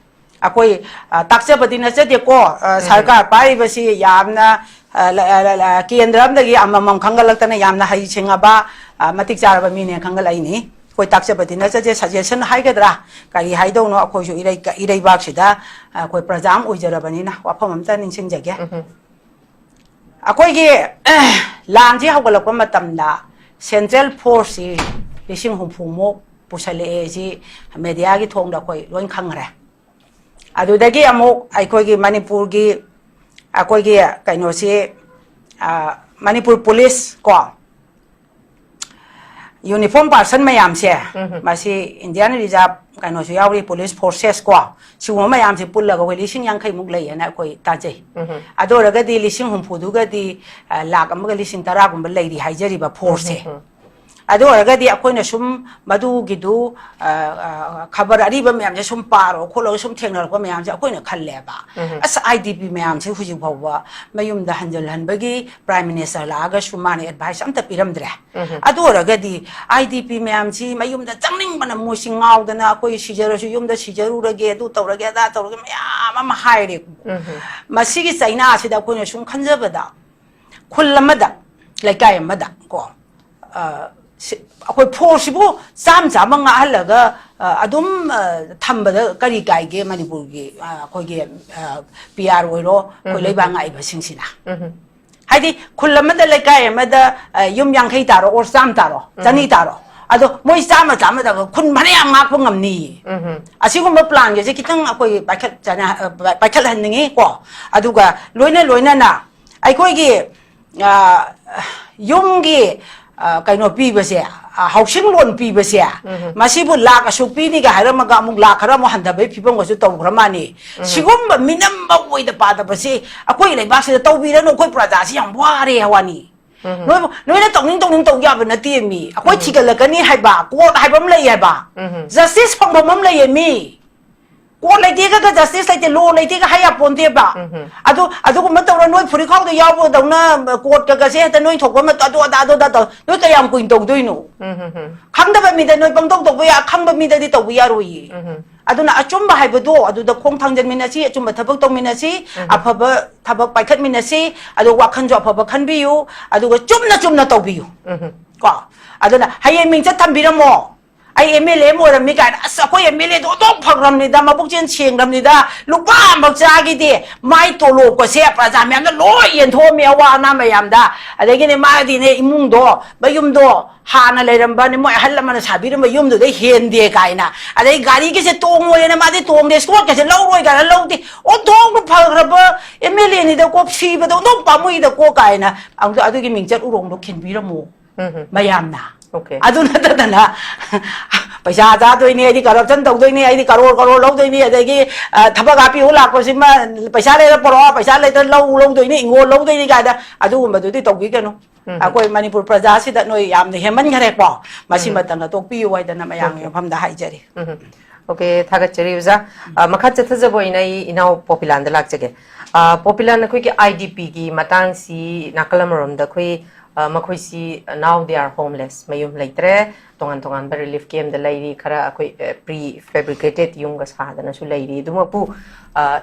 ꯑꯩꯈꯣꯏ, ꯑ, ꯇꯥꯛꯆꯕꯗꯤ ꯅꯠꯆꯗꯦꯀꯣ, ꯑ, ꯁꯔꯀꯥꯔ ꯄꯥꯏꯔꯤꯕꯁꯤ ꯌꯥꯝꯅ, ꯑ, ꯂ-, ꯑ, ꯂ-, ꯂ-, ꯀꯦꯟꯗ꯭ꯔ ꯑꯃꯗꯒꯤ ꯑꯃꯃꯝ ꯈꯟꯒꯠꯂꯛꯇꯅ ꯌꯥꯝꯅ ꯍꯩ ꯁꯤꯡꯉꯕ, ꯑ, ꯃꯇꯤꯛ ꯆꯥꯔꯕ ꯃꯤꯅꯦ ꯈꯟꯒꯠꯂꯛꯏꯅꯤ꯫ ꯑꯩꯈꯣꯏ ꯇꯥꯛꯆꯕꯗꯤ ꯅꯠꯆꯗꯦ, ꯁꯖꯦꯁꯟ ꯍꯥꯏꯒꯗ꯭ꯔꯥ, ꯀꯔꯤ ꯍꯥꯏꯗꯧꯅꯣ, ꯑꯩꯈꯣꯏꯁꯨ ꯏꯔꯩ-, ꯏꯔꯩꯕꯥꯛꯁꯤꯗ, ꯑ, ꯑꯩꯈꯣꯏ ꯄ꯭ꯔꯖꯥ ꯑꯃ ꯑꯣꯏꯖꯔꯕꯅꯤꯅ ꯋꯥꯐꯝ ꯑꯝꯇ ꯅꯤꯡꯁꯤꯡꯖꯒꯦ꯫ ꯑꯩꯈꯣꯏꯒꯤ, ꯑ, ꯂꯥꯟꯁꯤ ꯍꯧꯒꯠꯂꯛꯄ ꯃꯇꯝꯗ ꯁꯦꯟꯇ꯭ꯔꯦꯜ ꯐꯣꯔꯁꯁꯤ ꯂꯤꯁꯤꯡ ꯍꯨꯝꯐꯨꯃꯨꯛ ꯄꯨꯁꯜꯂꯛꯑꯦ, ꯁꯤ ꯃꯦꯗꯤꯌꯥꯒꯤ ꯊꯣꯡꯗ ꯑꯩꯈꯣꯏ ꯂꯣꯏ ꯈꯪꯈ꯭ꯔꯦ꯫ ꯑꯗꯨꯗꯒꯤ ꯑꯃꯨꯛ ꯑꯩꯈꯣꯏꯒꯤ ꯃꯅꯤꯄꯨꯔꯒꯤ, ꯑꯩꯈꯣꯏꯒꯤ ꯀꯩꯅꯣꯁꯤ, ꯑ, ꯃꯅꯤꯄꯨꯔ ꯄꯨꯂꯤꯁ ꯀꯣ, ꯌꯨꯅꯤꯐꯣꯔꯝ ꯄꯥꯔꯁꯟ ꯃꯌꯥꯝꯁꯦ, ꯃꯁꯤ ꯏꯟꯗꯤꯌꯥꯟ ꯔꯤꯖꯥꯔꯚ ꯀꯩꯅꯣꯁꯨ ꯌꯥꯎꯔꯤ, ꯄꯨꯂꯤꯁ ꯐꯣꯔꯁꯦꯁ ꯀꯣ, ꯁꯤꯒꯨꯝꯕ ꯃꯌꯥꯝꯁꯦ ꯄꯨꯜꯂꯒ ꯑꯩꯈꯣꯏ ꯂꯤꯁꯤꯡ ꯌꯥꯡꯈꯩꯃꯨꯛ ꯂꯩꯌꯦꯅ ꯑꯩꯈꯣꯏ ꯇꯥꯖꯩ꯫ ꯑꯗꯨ ꯑꯣꯏꯔꯒꯗꯤ ꯂꯤꯁꯤꯡ ꯍꯨꯝꯐꯨꯗꯨꯒꯗꯤ, ꯑ, ꯂꯥꯈ ꯑꯃꯒ ꯂꯤꯁꯤꯡ ꯇꯔꯥꯒꯨꯝꯕ ꯂꯩꯔꯤ ꯍꯥꯏꯖꯔꯤꯕ ꯐꯣꯔꯁꯁꯦ꯫ ꯑꯗꯨ ꯑꯣꯏꯔꯒꯗꯤ ꯑꯩꯈꯣꯏꯅ ꯁꯨꯝ ꯃꯗꯨꯒꯤꯗꯨ, ꯑ, ꯑ, ꯈꯕꯔ ꯑꯔꯤꯕ ꯃꯌꯥꯝꯁꯦ ꯁꯨꯝ ꯄꯥꯔꯣ ꯈꯣꯠꯂꯣ ꯁꯨꯝ ꯊꯦꯡꯅꯔꯛꯄ ꯃꯌꯥꯝꯁꯦ ꯑꯩꯈꯣꯏꯅ ꯈꯜꯂꯦꯕ, "ꯑꯁ, ꯑꯥꯏ ꯗꯤ ꯄꯤ ꯃꯌꯥꯝꯁꯦ ꯍꯧꯖꯤꯛ ꯐꯥꯎꯕ ꯃꯌꯨꯝꯗ ꯍꯟꯖꯤꯜꯍꯟꯕꯒꯤ Prime Minister ꯂꯥꯛꯑꯒꯁꯨ ꯃꯥꯅ advice ꯑꯝꯇ ꯄꯤꯔꯝꯗ꯭ꯔꯦ꯫ ꯑꯗꯨ ꯑꯣꯏꯔꯒꯗꯤ ꯑꯥꯏ ꯗꯤ ꯄꯤ ꯃꯌꯥꯝꯁꯤ ꯃꯌꯨꯝꯗ ꯆꯪꯅꯤꯡꯕꯅ ꯃꯣꯏꯁꯤ ꯉꯥꯎꯗꯅ ꯑꯩꯈꯣꯏ ꯁꯤꯖꯔꯁꯨ ꯌꯨꯝꯗ ꯁꯤꯖꯔꯨꯔꯒꯦ, ꯑꯗꯨ ꯇꯧꯔꯒꯦ, ꯑꯗꯥ ꯇꯧꯔꯒꯦ" ꯃꯌꯥꯝ ꯑꯃ ꯍꯥꯏꯔꯦ꯫ ꯃꯁꯤꯒꯤ ꯆꯩꯅꯥꯁꯤꯗ ꯑꯩꯈꯣꯏꯅ ꯁꯨꯝ ꯈꯟꯖꯕꯗ ꯈꯨꯜ ꯑꯃꯗ, ꯂꯩꯀꯥꯏ ꯑꯃꯗ ꯀꯣ, ꯑ, ꯁꯤ-, ꯑꯩꯈꯣꯏ ꯐꯣꯔꯁꯁꯤꯕꯨ ꯆꯥꯝ ꯆꯥꯝꯃ ꯉꯥꯛꯍꯜꯂꯒ, ꯑ, ꯑꯗꯨꯝ, ꯑ, ꯊꯝꯕꯗ ꯀꯔꯤ ꯀꯥꯏꯒꯦ? ꯃꯅꯤꯄꯨꯔꯒꯤ, ꯑ, ꯑꯩꯈꯣꯏꯒꯤ, ꯑ, ꯄꯤ ꯑꯥꯔ ꯑꯣꯏꯔꯣ, ꯑꯩꯈꯣꯏ ꯂꯩꯕꯥꯛ ꯉꯥꯛꯏꯕꯁꯤꯡꯁꯤꯅ꯫ ꯍꯥꯏꯗꯤ ꯈꯨꯜ ꯑꯃꯗ, ꯂꯩꯀꯥꯏ ꯑꯃꯗ, ꯑ, ꯌꯨꯝ ꯌꯥꯡꯈꯩ ꯇꯥꯔꯣ, ꯑꯣꯔ ꯆꯥꯝ ꯇꯥꯔꯣ, ꯆꯅꯤ ꯇꯥꯔꯣ, ꯑꯗꯣ ꯃꯣꯏ ꯆꯥꯝꯃ, ꯆꯥꯝꯃꯗ ꯈꯨꯟ ꯐꯅꯌꯥꯝ ꯉꯥꯛꯄ ꯉꯝꯅꯤꯌꯦ꯫ ꯑꯁꯤꯒꯨꯝꯕ ꯄ꯭ꯂꯥꯟꯒꯁꯦ ꯈꯤꯇꯪ ꯑꯩꯈꯣꯏ ꯄꯥꯏꯈꯠ-, ꯄꯥꯏꯈꯠꯍꯟꯅꯤꯡꯉꯤ ꯀꯣ꯫ ꯑꯗꯨꯒ ꯂꯣꯏꯅ ꯂꯣꯏꯅꯅ ꯑꯩꯈꯣꯏꯒꯤ, ꯑ, ꯌꯨꯝꯒꯤ, ꯑ, ꯀꯩꯅꯣ ꯄꯤꯕꯁꯦ, ꯑ, ꯍꯥꯎꯁꯤꯡ ꯂꯣꯟ ꯄꯤꯕꯁꯦ, ꯃꯁꯤꯕꯨ ꯂꯥꯛ ꯑꯁꯨꯛ ꯄꯤꯅꯤꯒ ꯍꯥꯏꯔꯝꯃꯒ ꯑꯃꯨꯛ ꯂꯥꯛ ꯈꯔ ꯑꯃꯨꯛ ꯍꯟꯊꯕꯒꯤ ꯐꯤꯕꯝꯒꯁꯨ ꯇꯧꯈ꯭ꯔ ꯃꯥꯜꯂꯤ꯫ ꯁꯤꯒꯨꯝꯕ ꯃꯤꯅꯝꯕ ꯑꯣꯏꯗ ꯄꯥꯗꯕꯁꯤ ꯑꯩꯈꯣꯏ ꯂꯩꯕꯥꯛꯁꯤꯗ ꯇꯧꯕꯤꯔꯅꯨ, ꯑꯩꯈꯣꯏ ꯄ꯭ꯔꯖꯥꯁꯤ ꯌꯥꯝ ꯋꯥꯔꯦ ꯍꯥꯏ ꯋꯥꯅꯤ꯫ ꯅꯣꯏꯕꯨ, ꯅꯣꯏꯅ ꯇꯧꯅꯤꯡ ꯇꯧꯅꯤꯡ ꯇꯧ ꯌꯥꯕ ꯅꯠꯇꯦ ꯃꯤ꯫ ꯑꯩꯈꯣꯏ ꯊꯤꯒꯠꯂꯛꯀꯅꯤ ꯍꯥꯏꯕ, ꯀꯣꯔꯠ ꯍꯥꯏꯕ ꯑꯃ ꯂꯩ ꯍꯥꯏꯕ, ꯖꯁꯇꯤꯁ ꯐꯪꯐꯝ ꯑꯃ ꯂꯩꯌꯦ ꯃꯤ꯫ ꯀꯣꯔꯠ ꯂꯩꯇꯦꯒ ꯖꯁꯇꯤꯁ ꯂꯩꯇꯦ, ꯂꯣ ꯂꯩꯇꯦꯒ ꯍꯥꯏ ꯌꯥꯄꯣꯟꯇꯦꯕ꯫ ꯑꯗꯨ, ꯑꯗꯨꯒꯨꯝꯕ ꯇꯧꯔ ꯅꯣꯏ ꯐꯨꯔꯤꯠꯈꯥꯎꯗ ꯌꯥꯎꯕꯗꯧꯅ ꯀꯣꯔꯠꯀꯒꯁꯦ ꯍꯦꯛꯇ ꯅꯣꯏ ꯊꯣꯛꯄ ꯑꯃ ꯑꯗꯨ ꯑꯗꯥ ꯑꯗꯨ ꯑꯗꯥ ꯇꯧ, ꯅꯣꯏ ꯀꯌꯥꯝ ꯀꯨꯏꯅ ꯇꯧꯗꯣꯏꯅꯣ? ꯈꯪꯗꯕ ꯃꯤꯗ ꯅꯣꯏ ꯄꯪꯇꯧ ꯇꯧꯕ ꯌꯥ-, ꯈꯪꯕ ꯃꯤꯗꯗꯤ ꯇꯧꯕ ꯌꯥꯔꯣꯏꯌꯦ꯫ ꯑꯗꯨꯅ ꯑꯆꯨꯝꯕ ꯍꯥꯏꯕꯗꯣ ꯑꯗꯨꯗ ꯈꯣꯡ ꯊꯥꯡꯖꯟꯃꯤꯟꯅꯁꯤ, ꯑꯆꯨꯝꯕ ꯊꯕꯛ ꯇꯧꯃꯤꯟꯅꯁꯤ, ꯑꯐꯕ ꯊꯕꯛ ꯄꯥꯏꯈꯠꯃꯤꯟꯅꯁꯤ, ꯑꯗꯨꯒ ꯋꯥꯈꯜꯁꯨ ꯑꯐꯕ ꯈꯟꯕꯤꯌꯨ, ꯑꯗꯨꯒ ꯆꯨꯝꯅ ꯆꯨꯝꯅ ꯇꯧꯕꯤꯌꯨ꯫ ꯀꯣ? ꯑꯗꯨꯅ ꯍꯌꯦꯡ ꯃꯤꯡꯆꯠ ꯊꯝꯕꯤꯔꯝꯃꯣ꯫ "ꯑꯩ ꯑꯦꯝ ꯑꯦꯜ ꯑꯦ ꯑꯃ ꯑꯣꯏꯔꯝꯃꯤ" ꯀꯥꯏꯅ, ꯑꯁ, ꯑꯩꯈꯣꯏ ꯑꯦꯝ ꯑꯦꯜ ꯑꯦꯗꯣ ꯑꯣꯟꯊꯣꯛ ꯐꯈ꯭ꯔꯕꯅꯤꯗ, ꯃꯕꯨꯛꯆꯦꯜ ꯁꯦꯡꯈ꯭ꯔꯕꯅꯤꯗ, ꯂꯨꯄꯥ ꯑꯃꯐꯥꯎ ꯆꯥꯈꯤꯗꯦ, ꯃꯥꯏ ꯇꯣꯂꯣꯞꯀꯁꯦ ꯄ꯭ꯔꯖꯥ ꯃꯌꯥꯝꯗ ꯂꯣꯏ ꯌꯦꯟꯊꯣꯛꯑꯝꯃꯤ, ꯑꯋꯥ ꯑꯅꯥ ꯃꯌꯥꯝꯗ꯫ ꯑꯗꯒꯤꯅꯦ, ꯃꯥꯗꯤꯅꯦ, ꯏꯃꯨꯡꯗꯣ, ꯃꯌꯨꯝꯗꯣ ꯍꯥꯟꯅ ꯂꯩꯔꯝꯕꯅꯦ, ꯃꯣꯏ ꯑꯍꯜ ꯂꯃꯟꯅ ꯁꯥꯕꯤꯔꯝꯕ ꯌꯨꯝꯗꯨꯗꯩ ꯍꯦꯟꯗꯦ ꯀꯥꯏꯅ, ꯑꯗꯩ ꯒꯥꯔꯤꯒꯁꯦ ꯇꯣꯡꯉꯣꯏꯅ ꯃꯥꯗꯤ ꯇꯣꯡꯗꯦ, ꯏꯁꯀꯣꯔꯠꯀꯁꯦ ꯂꯧꯔꯣꯏ ꯀꯥꯏꯅ ꯂꯧꯗꯦ, ꯑꯣꯟꯊꯣꯛꯅ ꯐꯈ꯭ꯔꯕ ꯑꯦꯝ ꯑꯦꯜ ꯑꯦꯅꯤꯗ, ꯀꯣꯛ ꯁꯤꯕꯗ ꯑꯣꯟꯊꯣꯛ ꯄꯥꯝꯃꯨꯏꯗ ꯀꯣꯛ ꯀꯥꯏꯅ꯫ ꯑꯗꯨ-, ꯑꯗꯨꯒꯤ ꯃꯤꯡꯆꯠ ꯎꯔꯣꯡꯗꯣ ꯈꯤꯟꯕꯤꯔꯝꯃꯣ꯫ ꯃꯌꯥꯝꯅ꯫ ꯑꯣꯀꯦ꯫ ꯑꯗꯨ ꯅꯠꯇꯗꯅ ꯄꯩꯁꯥ ꯆꯥꯗꯣꯏꯅꯤ, ꯑꯩꯗꯤ ꯀꯔꯞꯁꯟ ꯇꯧꯗꯣꯏꯅꯤ, ꯑꯩꯗꯤ ꯀꯔꯣꯔ ꯀꯔꯣꯔ ꯂꯧꯗꯣꯏꯅꯤ, ꯑꯗꯒꯤ ꯊꯕꯛ ꯍꯥꯞꯄꯤꯌꯨ ꯂꯥꯛꯄꯁꯤꯃ ꯄꯩꯁꯥ ꯂꯩꯔ ꯄꯨꯔꯛꯑꯣ, ꯄꯩꯁꯥ ꯂꯩꯇ꯭ꯔ ꯂꯧ ꯂꯧꯗꯣꯏꯅꯤ, ꯏꯪꯒꯣꯜ ꯂꯧꯗꯣꯏꯅꯤ ꯀꯥꯏꯅ ꯑꯗꯨꯒꯨꯝꯕꯗꯨꯗꯤ ꯇꯧꯕꯤꯒꯅꯨ꯫ ꯑꯩꯈꯣꯏ ꯃꯅꯤꯄꯨꯔ ꯄ꯭ꯔꯖꯥꯁꯤꯗ ꯅꯣꯏ ꯌꯥꯝꯅ ꯍꯦꯟꯃꯟꯈꯔꯦꯀꯣ, ꯃꯁꯤꯃ ꯇꯪꯒ ꯇꯣꯛꯄꯤꯌꯨ ꯍꯥꯏꯗꯅ ꯃꯌꯥꯝꯒꯤ ꯃꯐꯝꯗ ꯍꯥꯏꯖꯔꯤ꯫ ꯎꯝ꯫ ꯑꯣꯀꯦ, ꯊꯥꯒꯠꯆꯔꯤ ꯑꯣꯖꯥ꯫ ꯃꯈꯥ ꯆꯠꯊꯖꯕ ꯑꯣꯏꯅ ꯑꯩ ꯏꯅꯥꯎ ꯄꯣꯄꯤꯂꯥꯟꯗ ꯂꯥꯛꯆꯒꯦ꯫ ꯄꯣꯄꯤꯂꯥꯟ, ꯑꯩꯈꯣꯏꯒꯤ IDPꯒꯤ ꯃꯇꯥꯡꯁꯤ ꯅꯥꯀꯜ ꯑꯃꯔꯣꯝꯗ ꯑꯩꯈꯣꯏ ꯃꯈꯣꯏꯁꯤ now they are homeless, ꯃꯌꯨꯝ ꯂꯩꯇ꯭ꯔꯦ, ꯇꯣꯉꯥꯟ ꯇꯣꯉꯥꯟꯕ relief campꯗ ꯂꯩꯔꯤ, ꯈꯔ ꯑꯩꯈꯣꯏ pre fabricated ꯌꯨꯝꯒ ꯁꯥꯗꯅꯁꯨ ꯂꯩꯔꯤ꯫ ꯑꯗꯨꯃꯛꯄꯨ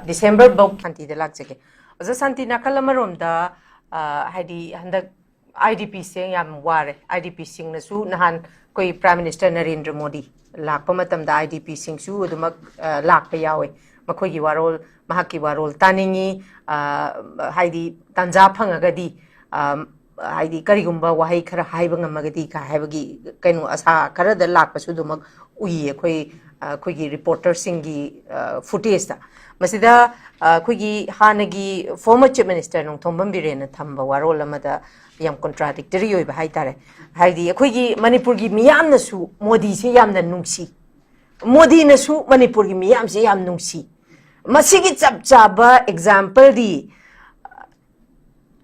December ꯐꯥꯎ ꯁꯥꯟꯇꯤꯗ ꯂꯥꯛꯆꯒꯦ꯫ ꯑꯣꯖꯥ ꯁꯥꯟꯇꯤ, ꯅꯥꯀꯜ ꯑꯃꯔꯣꯝꯗ ꯍꯥꯏꯗꯤ ꯍꯟꯗꯛ IDPꯁꯦ ꯌꯥꯝ ꯋꯥꯔꯦ꯫ IDPꯁꯤꯡꯅꯁꯨ ꯅꯍꯥꯟ ꯑꯩꯈꯣꯏ Prime Minister ꯅꯔꯦꯟꯗ꯭ꯔ ꯃꯣꯗꯤ ꯂꯥꯛꯄ ꯃꯇꯝꯗ IDPꯁꯤꯡꯁꯨ ꯑꯗꯨꯃꯛ ꯂꯥꯛꯄ ꯌꯥꯎꯋꯦ꯫ ꯃꯈꯣꯏꯒꯤ ꯋꯥꯔꯣꯜ, ꯃꯍꯥꯛꯀꯤ ꯋꯥꯔꯣꯜ ꯇꯥꯅꯤꯡꯉꯤ, ꯍꯥꯏꯗꯤ ꯇꯥꯟꯖꯥ ꯐꯪꯉꯒꯗꯤ ꯍꯥꯏꯗꯤ ꯀꯔꯤꯒꯨꯝꯕ ꯋꯥꯍꯩ ꯈꯔ ꯍꯥꯏꯕ ꯉꯝꯃꯒꯗꯤ ꯀꯥꯏ ꯍꯥꯏꯕꯒꯤ ꯀꯩꯅꯣ ꯑꯁꯥ ꯈꯔꯗ ꯂꯥꯛꯄꯁꯨ ꯑꯗꯨꯃꯛ ꯎꯏꯌꯦ ꯑꯩꯈꯣꯏ ꯑꯩꯈꯣꯏꯒꯤ reporterꯁꯤꯡꯒꯤ footageꯇ꯫ ꯃꯁꯤꯗ ꯑꯩꯈꯣꯏꯒꯤ ꯍꯥꯟꯅꯒꯤ former Chief Minister ꯅꯣꯡꯊꯣꯝꯕꯝ ꯕꯤꯔꯦꯟꯅ ꯊꯝꯕ ꯋꯥꯔꯣꯜ ꯑꯃꯗ ꯌꯥꯝ contradictory ꯑꯣꯏꯕ ꯍꯥꯏꯇꯥꯔꯦ꯫ ꯍꯥꯏꯗꯤ ꯑꯩꯈꯣꯏꯒꯤ ꯃꯅꯤꯄꯨꯔꯒꯤ ꯃꯤꯌꯥꯝꯅꯁꯨ ꯃꯣꯗꯤꯁꯤ ꯌꯥꯝꯅ ꯅꯨꯡꯁꯤ, ꯃꯣꯗꯤꯅꯁꯨ ꯃꯅꯤꯄꯨꯔꯒꯤ ꯃꯤꯌꯥꯝꯁꯤ ꯌꯥꯝ ꯅꯨꯡꯁꯤ꯫ ꯃꯁꯤꯒꯤ ꯆꯞ ꯆꯥꯕ exampleꯗꯤ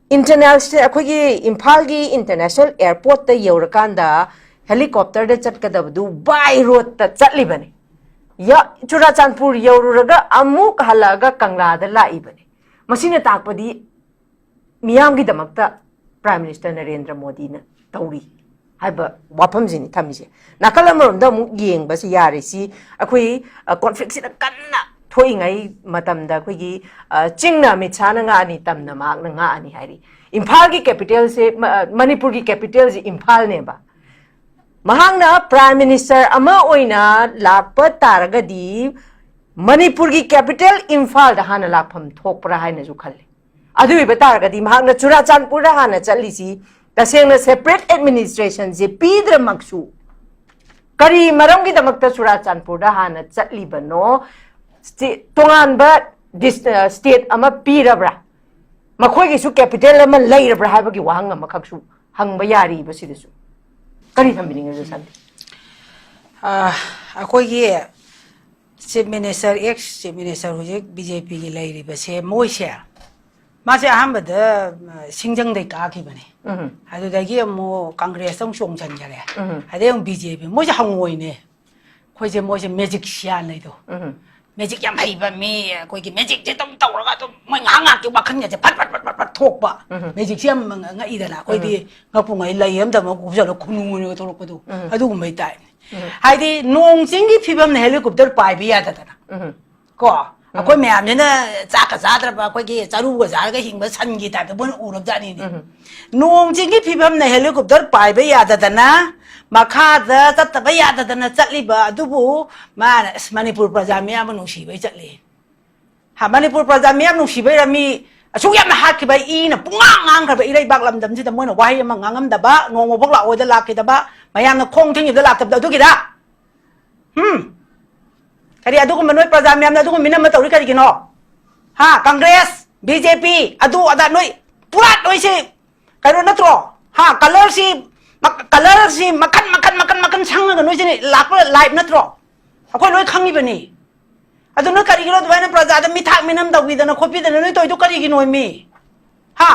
international, ꯑꯩꯈꯣꯏꯒꯤ ꯏꯝꯐꯥꯜꯒꯤ international airportꯇ ꯌꯧꯔꯀꯥꯟꯗ helicopterꯗ ꯆꯠꯀꯗꯕꯗꯨ by roadꯇ ꯆꯠꯂꯤꯕꯅꯤ꯫ ꯆꯨꯔꯥꯆꯥꯟꯄꯨꯔ ꯌꯧꯔꯨꯔꯒ ꯑꯃꯨꯛ ꯍꯜꯂꯛꯑꯒ ꯀꯪꯂꯥꯗ ꯂꯥꯛꯏꯕꯅꯤ꯫ ꯃꯁꯤꯅ ꯇꯥꯛꯄꯗꯤ ꯃꯤꯌꯥꯝꯒꯤꯗꯃꯛꯇ Prime Minister ꯅꯔꯦꯟꯗ꯭ꯔ ꯃꯣꯗꯤꯅ ꯇꯧꯔꯤ ꯍꯥꯏꯕ ꯋꯥꯐꯝꯁꯤꯅꯤ ꯊꯝꯃꯤꯁꯦ꯫ ꯅꯥꯀꯜ ꯑꯃꯔꯣꯝꯗ ꯑꯃꯨꯛ ꯌꯦꯡꯕꯁꯤ ꯌꯥꯔꯤꯁꯤ ꯑꯩꯈꯣꯏ conflictꯁꯤꯅ ꯀꯟꯅ ꯊꯣꯛꯏꯉꯩ ꯃꯇꯝꯗ ꯑꯩꯈꯣꯏꯒꯤ ꯆꯤꯡꯅ ꯑꯃꯤꯠ ꯁꯥꯍꯅ ꯉꯥꯛꯑꯅꯤ, ꯇꯝꯅ ꯃꯍꯥꯛꯅ ꯉꯥꯛꯑꯅꯤ ꯍꯥꯏꯔꯤ꯫ ꯏꯝꯐꯥꯜꯒꯤ capitalꯁꯦ, ꯃꯅꯤꯄꯨꯔꯒꯤ capitalꯁꯦ ꯏꯝꯐꯥꯜꯅꯦꯕ꯫ ꯃꯍꯥꯛꯅ Prime Minister ꯑꯃ ꯑꯣꯏꯅ ꯂꯥꯛꯄ ꯇꯥꯔꯒꯗꯤ ꯃꯅꯤꯄꯨꯔꯒꯤ capital ꯏꯝꯐꯥꯜꯗ ꯍꯥꯟꯅ ꯂꯥꯛꯐꯝ ꯊꯣꯛꯄ꯭ꯔꯥ ꯍꯥꯏꯅꯁꯨ ꯈꯜꯂꯤ꯫ ꯑꯗꯨ ꯑꯣꯏꯕ ꯇꯥꯔꯒꯗꯤ ꯃꯍꯥꯛꯅ ꯆꯨꯔꯥꯆꯥꯟꯄꯨꯔꯗ ꯍꯥꯟꯅ ꯆꯠꯂꯤꯁꯤ ꯇꯁꯦꯡꯅ separate administrationꯁꯦ ꯄꯤꯗ꯭ꯔꯃꯛꯁꯨ ꯀꯔꯤ ꯃꯔꯝꯒꯤꯗꯃꯛꯇ ꯆꯨꯔꯥꯆꯥꯟꯄꯨꯔꯗ ꯍꯥꯟꯅ ꯆꯠꯂꯤꯕꯅꯣ? ꯁ꯭ꯇꯦ-, ꯇꯣꯉꯥꯟꯕ ꯗꯤꯁ-, ꯑ, state ꯑꯃ ꯄꯤꯔꯕ꯭ꯔꯥ? ꯃꯈꯣꯏꯒꯤꯁꯨ capital ꯑꯃ ꯂꯩꯔꯕ꯭ꯔꯥ ꯍꯥꯏꯕꯒꯤ ꯋꯥꯍꯪ ꯑꯃꯈꯛꯁꯨ ꯍꯪꯕ ꯌꯥꯔꯤꯕ ꯁꯤꯗꯁꯨ꯫ ꯀꯔꯤ ꯊꯝꯕꯤꯅꯤꯡꯉꯤ, ꯁꯥꯟꯇꯤ? ꯑ, ꯑꯩꯈꯣꯏꯒꯤ Chief Minister, ex Chief Minister, ꯍꯧꯖꯤꯛ ꯕꯤ ꯖꯦ ꯄꯤꯒꯤ ꯂꯩꯔꯤꯕꯁꯦ, ꯃꯣꯏꯁꯦ, ꯃꯥꯁꯦ ꯑꯍꯥꯟꯕꯗ, ꯑ, ꯁꯤꯡꯖꯪꯗꯩ ꯀꯥꯈꯤꯕꯅꯦ꯫ ꯎꯝ꯫ ꯑꯗꯨꯗꯒꯤ ꯑꯃꯨꯛ ꯀꯪꯒ꯭ꯔꯦꯁꯇ ꯑꯃꯨꯛ ꯆꯣꯡꯁꯤꯟꯈꯔꯦ꯫ ꯎꯝ꯫ ꯑꯗꯩ ꯑꯃꯨꯛ ꯕꯤ ꯖꯦ ꯄꯤ꯫ ꯃꯣꯏꯁꯦ ꯍꯪꯉꯣꯏꯅꯦ꯫ ꯑꯩꯈꯣꯏꯁꯦ, ꯃꯣꯏꯁꯦ ꯃꯦꯖꯤꯛꯁꯤꯌꯥꯟ ꯂꯩꯗꯣ꯫ ꯎꯝ꯫ ꯃꯦꯖꯤꯛ ꯌꯥꯝ ꯍꯩꯕ ꯃꯤ, ꯑꯩꯈꯣꯏꯒꯤ ꯃꯦꯖꯤꯛꯁꯦ ꯑꯗꯨꯝ ꯇꯧꯔꯒ ꯑꯗꯨꯝ ꯃꯣꯏ ꯉꯥꯏꯍꯥꯛ ꯉꯥꯏꯍꯥꯛꯀꯤ ꯋꯥꯈꯜꯒꯁꯦ ꯐꯠ ꯐꯠ ꯐꯠ ꯐꯠ ꯐꯠ ꯊꯣꯛꯄ꯫ ꯎꯝ꯫ ꯃꯦꯖꯤꯛꯁꯦ ꯌꯥꯝ ꯉꯛꯏꯗꯅ꯫ ꯑꯩꯈꯣꯏꯗꯤ ꯎꯝ꯫ ꯉꯛꯄꯨ ꯉꯛꯏ, ꯂꯩ ꯑꯃꯗ ꯑꯃꯨꯛ ꯀꯨꯞꯁꯜꯂꯒ ꯈꯨꯅꯨ ꯑꯣꯏꯅ ꯊꯣꯛꯂꯛꯄꯗꯣ꯫ ꯎꯝ꯫ ꯑꯗꯨꯒꯨꯝꯕꯩ ꯇꯥꯏꯞꯅꯦ꯫ ꯎꯝ꯫ ꯍꯥꯏꯗꯤ ꯅꯣꯡ ꯆꯤꯡꯒꯤ ꯐꯤꯕꯝꯅ helicopter ꯄꯥꯏꯕ ꯌꯥꯗꯗꯅ꯫ ꯎꯝ꯫ ꯀꯣ? ꯎꯝ꯫ ꯑꯩꯈꯣꯏ ꯃꯌꯥꯝꯁꯤꯅ ꯆꯥꯛꯀ ꯆꯥꯗ꯭ꯔꯕ, ꯑꯩꯈꯣꯏꯒꯤ ꯆꯔꯨꯒ ꯆꯥꯔꯒ ꯍꯤꯡꯕ ꯁꯟꯒꯤ ꯇꯥꯏꯞꯇ ꯃꯣꯏꯅ ꯎꯔꯕꯖꯥꯠꯅꯤꯅꯦ꯫ ꯎꯝ꯫ ꯅꯣꯡ ꯆꯤꯡꯒꯤ ꯐꯤꯕꯝꯅ helicopter ꯄꯥꯏꯕ ꯌꯥꯗꯗꯅ, ꯃꯈꯥꯗ ꯆꯠꯇꯕ ꯌꯥꯗꯗꯅ ꯆꯠꯂꯤꯕ ꯑꯗꯨꯕꯨ ꯃꯥꯅ, "ꯑꯁ, ꯃꯅꯤꯄꯨꯔ ꯄ꯭ꯔꯖꯥ ꯃꯤꯌꯥꯝꯕꯨ ꯅꯨꯡꯁꯤꯕꯩ ꯆꯠꯂꯤ"꯫ ꯍꯥ, ꯃꯅꯤꯄꯨꯔ ꯄ꯭ꯔꯖꯥ ꯃꯤꯌꯥꯝ ꯅꯨꯡꯁꯤꯕꯩꯔ ꯃꯤ ꯑꯁꯨꯛ ꯌꯥꯝꯅ ꯍꯥꯠꯈꯤꯕ, ꯏꯅ ꯄꯨꯡꯉꯥꯡ ꯉꯥꯡꯈ꯭ꯔꯕ ꯏꯔꯩꯕꯥꯛ ꯂꯝꯗꯝꯁꯤꯗ ꯃꯣꯏꯅ ꯋꯥꯍꯩ ꯑꯃ ꯉꯥꯡꯉꯝꯗꯕ, ꯅꯣꯡꯃꯐꯥꯎ ꯂꯥꯛꯑꯣꯏꯗ ꯂꯥꯛꯈꯤꯗꯕ, ꯃꯌꯥꯝꯅ ꯈꯣꯡ ꯊꯤꯡꯉꯤꯕꯗ ꯂꯥꯛꯇꯕꯗ ꯑꯗꯨꯒꯤꯔ? ꯎꯝ? ꯀꯔꯤ ꯑꯗꯨꯒꯨꯝꯕ ꯅꯣꯏ ꯄ꯭ꯔꯖꯥ ꯃꯌꯥꯝꯅ ꯑꯗꯨꯒꯨꯝꯕ ꯃꯤꯅꯝꯕ ꯇꯧꯔꯤ ꯀꯔꯤꯒꯤꯅꯣ? ꯍꯥ, ꯀꯪꯒ꯭ꯔꯦꯁ, ꯕꯤ ꯖꯦ ꯄꯤ, ꯑꯗꯨ ꯑꯗꯥ ꯅꯣꯏ ꯄꯨꯔꯥ ꯅꯣꯏꯁꯦ ꯀꯩꯅꯣ ꯅꯠꯇ꯭ꯔꯣ? ꯍꯥ, colourꯁꯤ, ꯃ-, colourꯁꯤ ꯃꯈꯟ, ꯃꯈꯟ, ꯃꯈꯟ, ꯃꯈꯟ ꯁꯪꯉꯒ ꯅꯣꯏꯁꯦ ꯂꯥꯛꯄ live ꯅꯠꯇ꯭ꯔꯣ? ꯑꯩꯈꯣꯏ ꯂꯣꯏ ꯈꯪꯉꯤꯕꯅꯤ꯫ ꯑꯗꯨ ꯅꯣꯏ ꯀꯔꯤꯒꯤꯅꯣ ꯑꯗꯨꯃꯥꯏꯅ ꯄ꯭ꯔꯖꯥꯗ ꯃꯤꯊꯥꯛ ꯃꯤꯅꯝ ꯇꯧꯕꯤꯗꯅ ꯈꯣꯠꯄꯤꯗꯅ ꯅꯣꯏ ꯇꯧꯔꯤꯗꯣ ꯀꯔꯤꯒꯤꯅꯣ ꯃꯤ? ꯍꯥ?